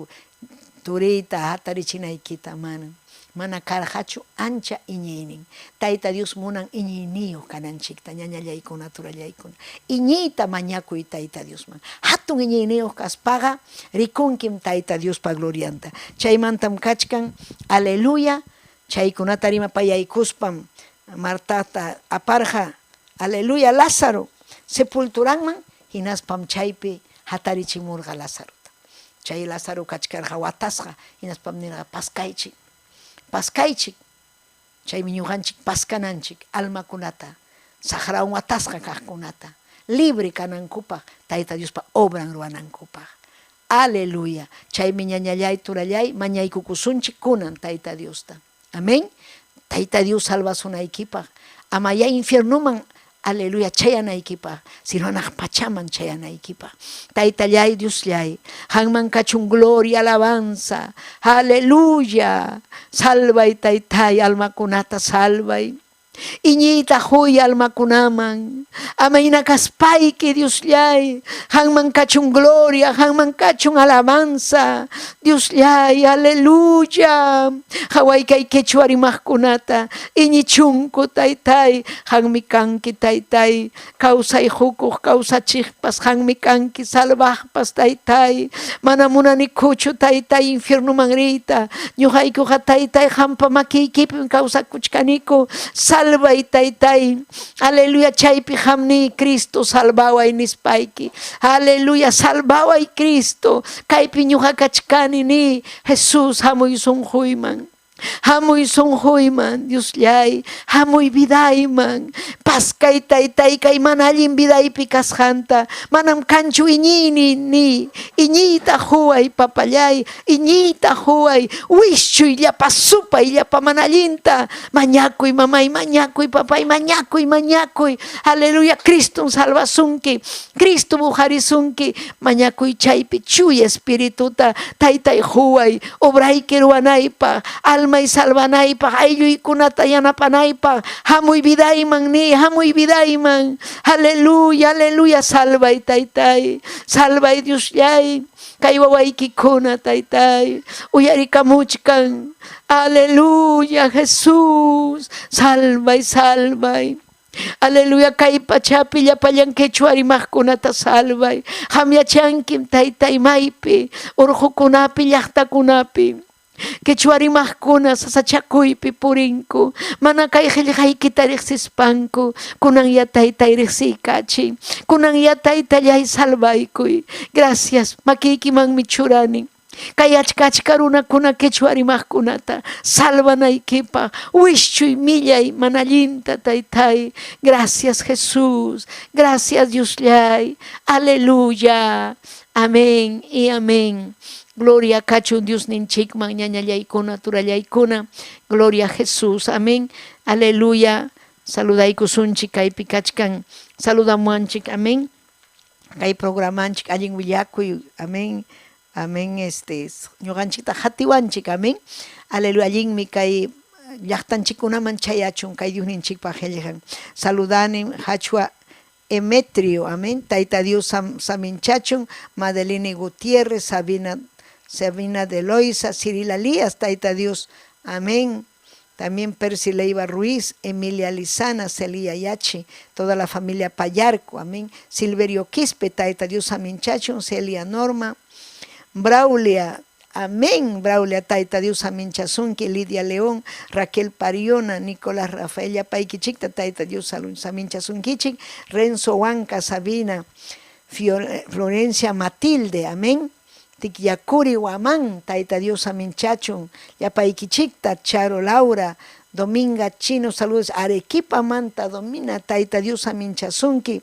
turiyta hatarichinaykita, manam. Mana karqachu ancha iñiynin. Tayta Dios munan iñiyniyuq kananchikta, ñañallaykuna, turallaykuna. Iñiyta mañakuy Tayta Diosman. Hatun iñiyniyuq kaspaqa rikunkim Tayta Diospa glorianta. Chaymantam kachkan, aleluya, chaykunata rimapayaykuspam Martata aparqa, aleluya, Lázaro sepulturanman, hinaspam chaypi hatarichimurqa Lazarota. Chay Lázaro kachkarqa watasqa, hinaspam nirqa, Paskaychik, paskaychik. Chaymi ñuqanchik paskananchik almakunata, saqrawan watasqa kaqkunata, libre kanankupaq, Tayta Diospa obran ruwanankupaq. Aleluya! Chaymi ñañallay, turallay, mañaykukusunchik kunan Tayta Diosta. Amén. Tayta Dios salvasunaykipaq, amayá infiernoman, aleluya, chayanaykipaq, sino hanaq pachaman chayanaykipaq. Taytallay, Diosllay, qanman kachun gloria, alabanza, aleluya. Salvay, Taytay, almakunata salvay. Iñiyta huy almakunaman. Ama hina kaspayki, Diosllay, qanman kachun gloria, qanman kachun alabanza. Diosllay, aleluya. Qaway kay quechua rimaqkunata, iñichunku, Taytay, qanmi kanki, Taytay, kawsay qukuq, kawsachiqpas, qanmi kanki, salvaqpas, Taytay. Mana munanikuchu, Taytay, infiernoman riyta. Ñuqaykuqa, Taytay, qampa makiykipim kawsakuchkaniku. Salvay, Taytay. Aleluya, chaypi qamni, Cristo, salvaway nispayki. Aleluya, salvaway, Cristo. Kaypi ñuqa kachkani, ni Jesús, hamuy sunquyman. Hamuy sunquyman, Diosllay, hamuy vidayman. Paskay taytay kay mana allin vidaypi kasqanta. Manam kanchu iñiyni ni. Iñiyta huway, papallay, iñiyta huway. Wischuy llapa supay, llapa mana allinta. Mañakuy, mamay, mañakuy, papay, mañakuy, mañakuy. Aleluya, Cristum salvasunki. Cristum uqarisunki. Mañakuy chaypi chuya espirituta. Taytay huway, obrayki ruwanaypaq, almay salvanaypaq, aylluykunata yanapanaypaq. Hamuy vidayman ni, hamuy vidayman. Aleluya, aleluya, salvay taytay, salvay Diosllay. Kay wawaykikuna taytay, uyarikamuchkan. Aleluya, Jesús, salvay, salvay. Aleluya, kay pachapi llapallan quechua rimaqkunata salvay. Qam yachankim taytay maypi, urqukunapi, llaqtakunapi. Quechua rimaqkuna sasachakuypi purinku, mana kay qillqaykita riqsispanku. Kunanya taytay riqsiykachiy. Kunanya taytallay salvaykuy. Gracias, makiykimanmi churani. Kay achka achka runakuna quechua rimaqkunata salvanaykipaq wischuy millay mana allinta taytay. Gracias Jesús, gracias Diosllay. Aleluya. Amén y amén. Gloria kachun Diosninchikman ñañallaykuna turallaykuna. Gloria a Jesús. Amén. Aleluya. Saludaykusunchik kaypi kachkan. Saludamuanchik. Amén. Kay programanchik allin willakuy. Amén. Amén. Este ñuqanchikta qatiwanchik. Amén. Aleluya. Allinmi kay llaqtanchikkunaman chayachun kay Diosninchikpaq qillqan. Saludani hachwa Emetrio, amén. Tayta Dios saminchachun, Madeline Gutiérrez, Sabina, Sabina de Loiza, Cirila Lías, Tayta Dios, amén. También Percy Leiva Ruiz, Emilia Lizana, Celia Yachi, toda la familia Payarco, amén. Silverio Quispe, Tayta Dios saminchachun, Celia Norma, Braulia, amén, Braulia, Tayta Dios saminchasunki, Lidia León, Raquel Pariona, Nicolás Rafael Yapaykichikta, Tayta Dios saminchasunkichik, Renzo Huanca, Sabina, Florencia Matilde, amén. Tikyakuri Huamán, Tayta Dios saminchachun, Yapaykichikta, Charo Laura, Dominga Chino, saludos, Arequipa Manta, Domina, Tayta Dios saminchasunki,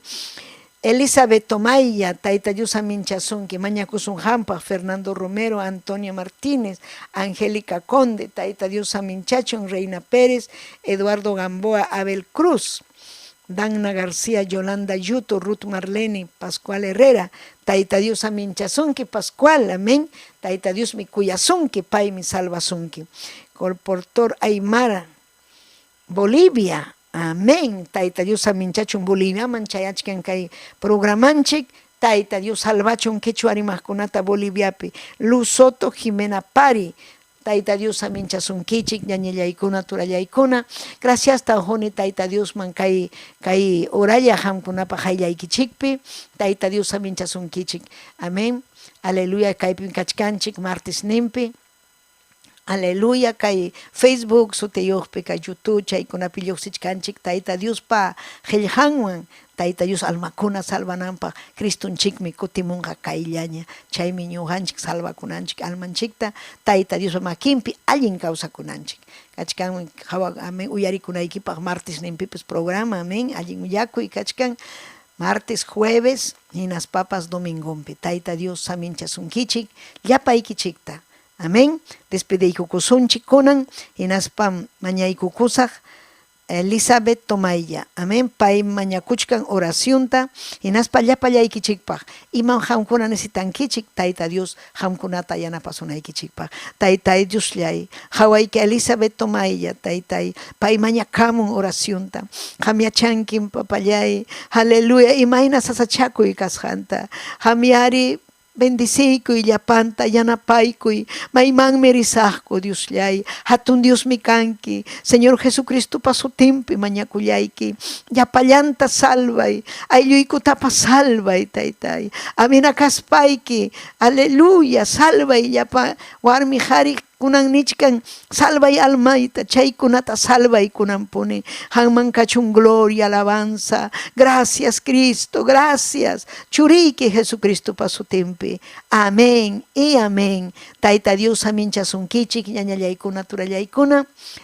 Elizabeth Tomaya, Tayta Dios saminchasunki, Mañakusun Hampa, Fernando Romero, Antonio Martínez, Angélica Conde, Tayta Dios saminchachun, Reina Pérez, Eduardo Gamboa, Abel Cruz, Dagna García, Yolanda Yuto, Ruth Marlene, Pascual Herrera, Tayta Dios saminchasunki, Pascual, amén. Tayta Dios mi kuyasunki, paymi salvasunki. Colportor Aymara, Bolivia, amén. Tayta Dios saminchachun Boliviaman chayachkan kay programanchik. Tayta Dios salvachun quechua rimaqkunata Boliviapi. Luz Soto, Jimena Pari, Tayta Dios saminchasunkichik, ñañallaykuna, turallaykuna. Gracias Tajoni, Tayta Dios man kay kay oralla qamkunapaq qayllaykichikpi. Tayta Dios saminchasunkichik. Amén. Aleluya, kaypim kachkanchik martes nimpi. Aleluya, kay Facebook sutiyuqpi, kay YouTube chaykunapi lluqsichkanchik Tayta Diospa qillqanwan. Tayta Dios almakuna salvananpaq Cristonchikmi kutimunqa kayllaña. Chaymi ñuqanchik salvakunanchik almanchikta Tayta Diospa makinpi allin kawsakunanchik. Kachkanmi hawa amén uyarikunaykipaq martes ninpipas programa, amén, allin willakuy kachkan martes, jueves, hinaspapas domingompi. Tayta Dios saminchasunkichik llapaykichikta. Amén. Despediykukusunchik kunan hinaspam mañaykukusaq Elizabeth Tomaya. Amén. Pay mañakuchkan oracionta hinaspa llapallaykichikpaq. Imam qamkuna necesitankichik Tayta Dios qamkunata yanapasunaykichikpaq. Taytay Diosllay, qawayki Elizabeth Tomaya, Taytay, pay mañakamun oracionta. Qam yachankim papallay, aleluya, imayna sasachakuy kasqanta. Qamyari bendiciykuy llapanta, yanapaykuy, maymanmi risaqku Diosllay, hatun Diosmi kanki, Señor Jesucristopa sutinpi mañakullayki, llapallanta salvay, aylluykutapas salvay, Taytay, amina kaspayki, aleluya, salvay llapa warmi qhari. Kunan nichkan salvay almayta, chaykunata salvay kunanpuni. Qanman kachun gloria, alabanza. Gracias Cristo, gracias. Churiyki Jesucristopa sutinpi. Amén y amén. Tayta Dios aminchasunkichik ñañallaykuna, turallaykuna.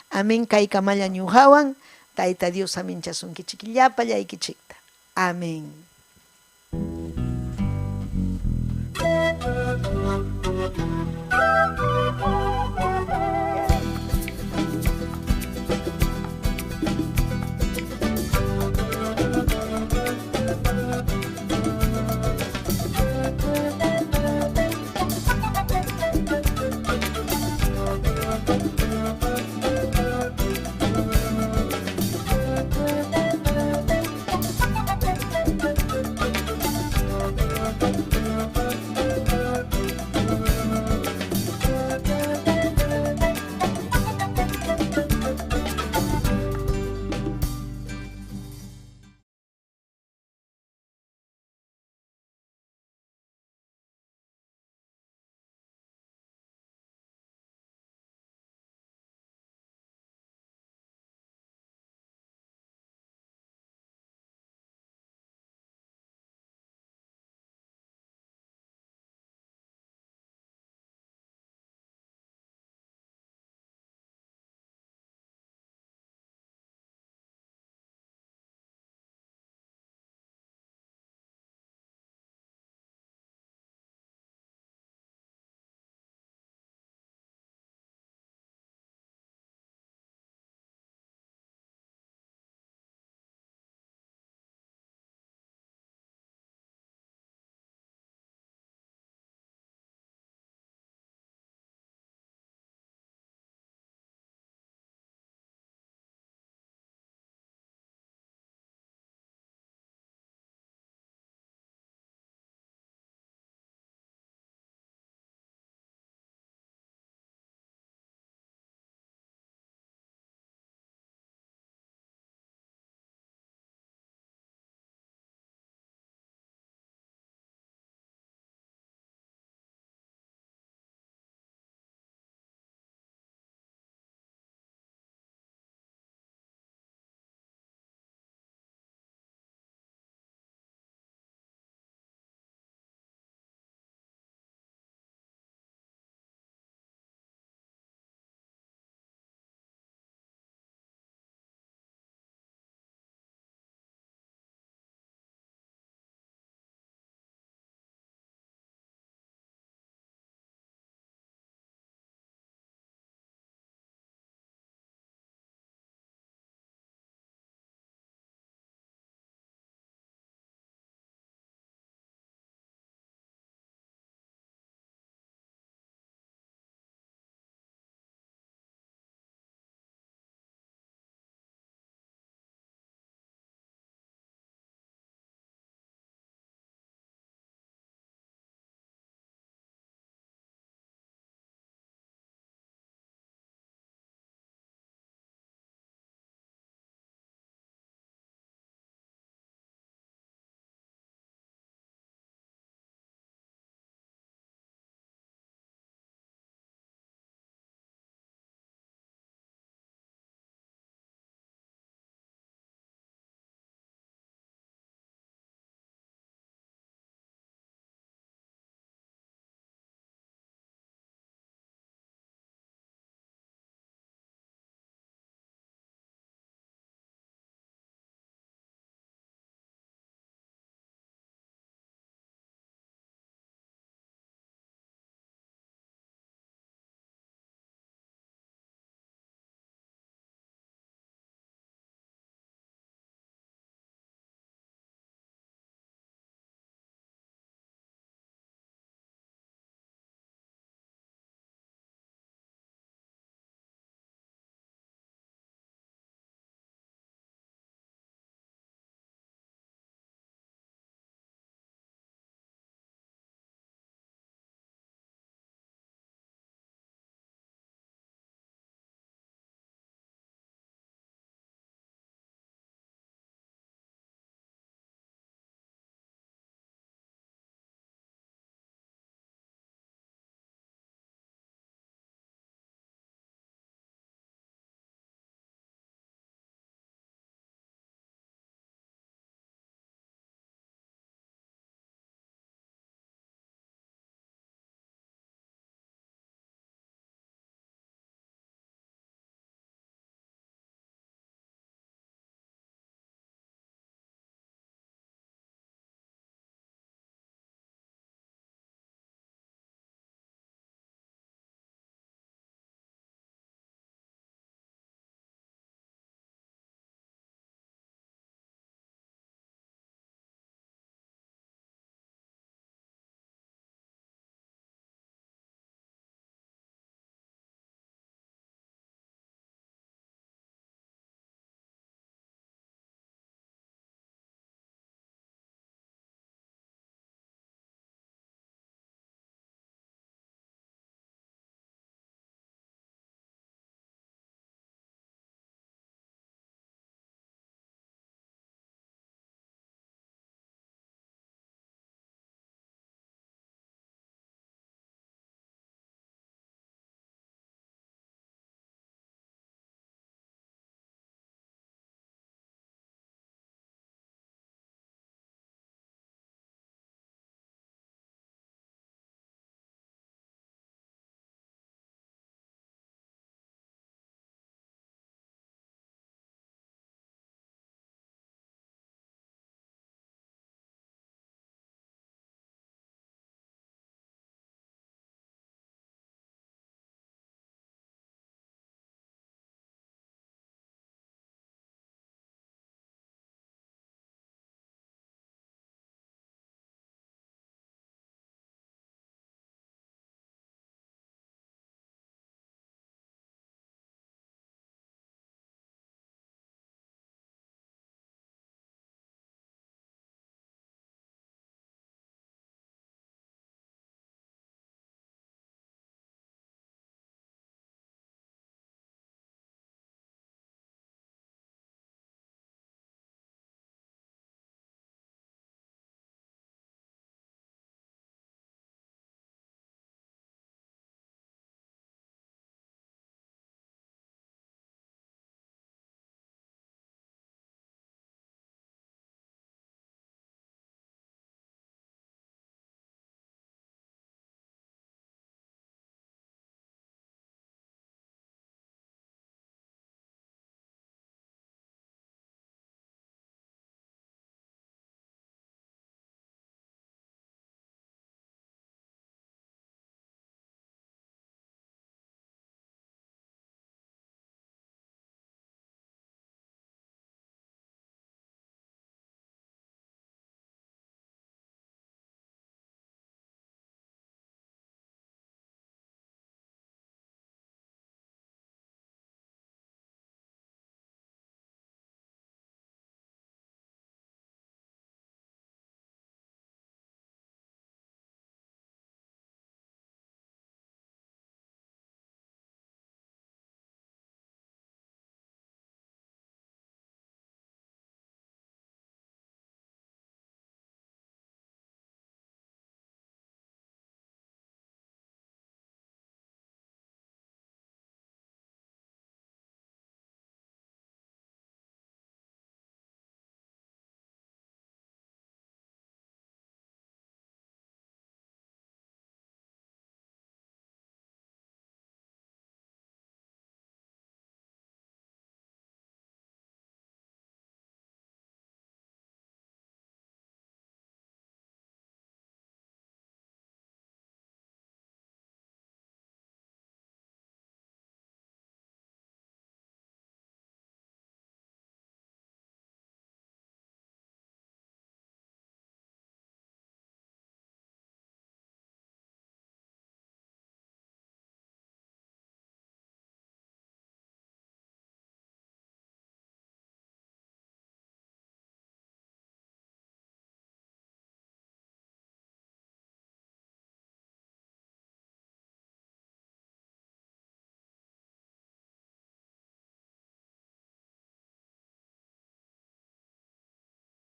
Amén. Kaykamalla ñuqawan. Tayta Dios aminchasunkichik llapallaykichikta. Amén.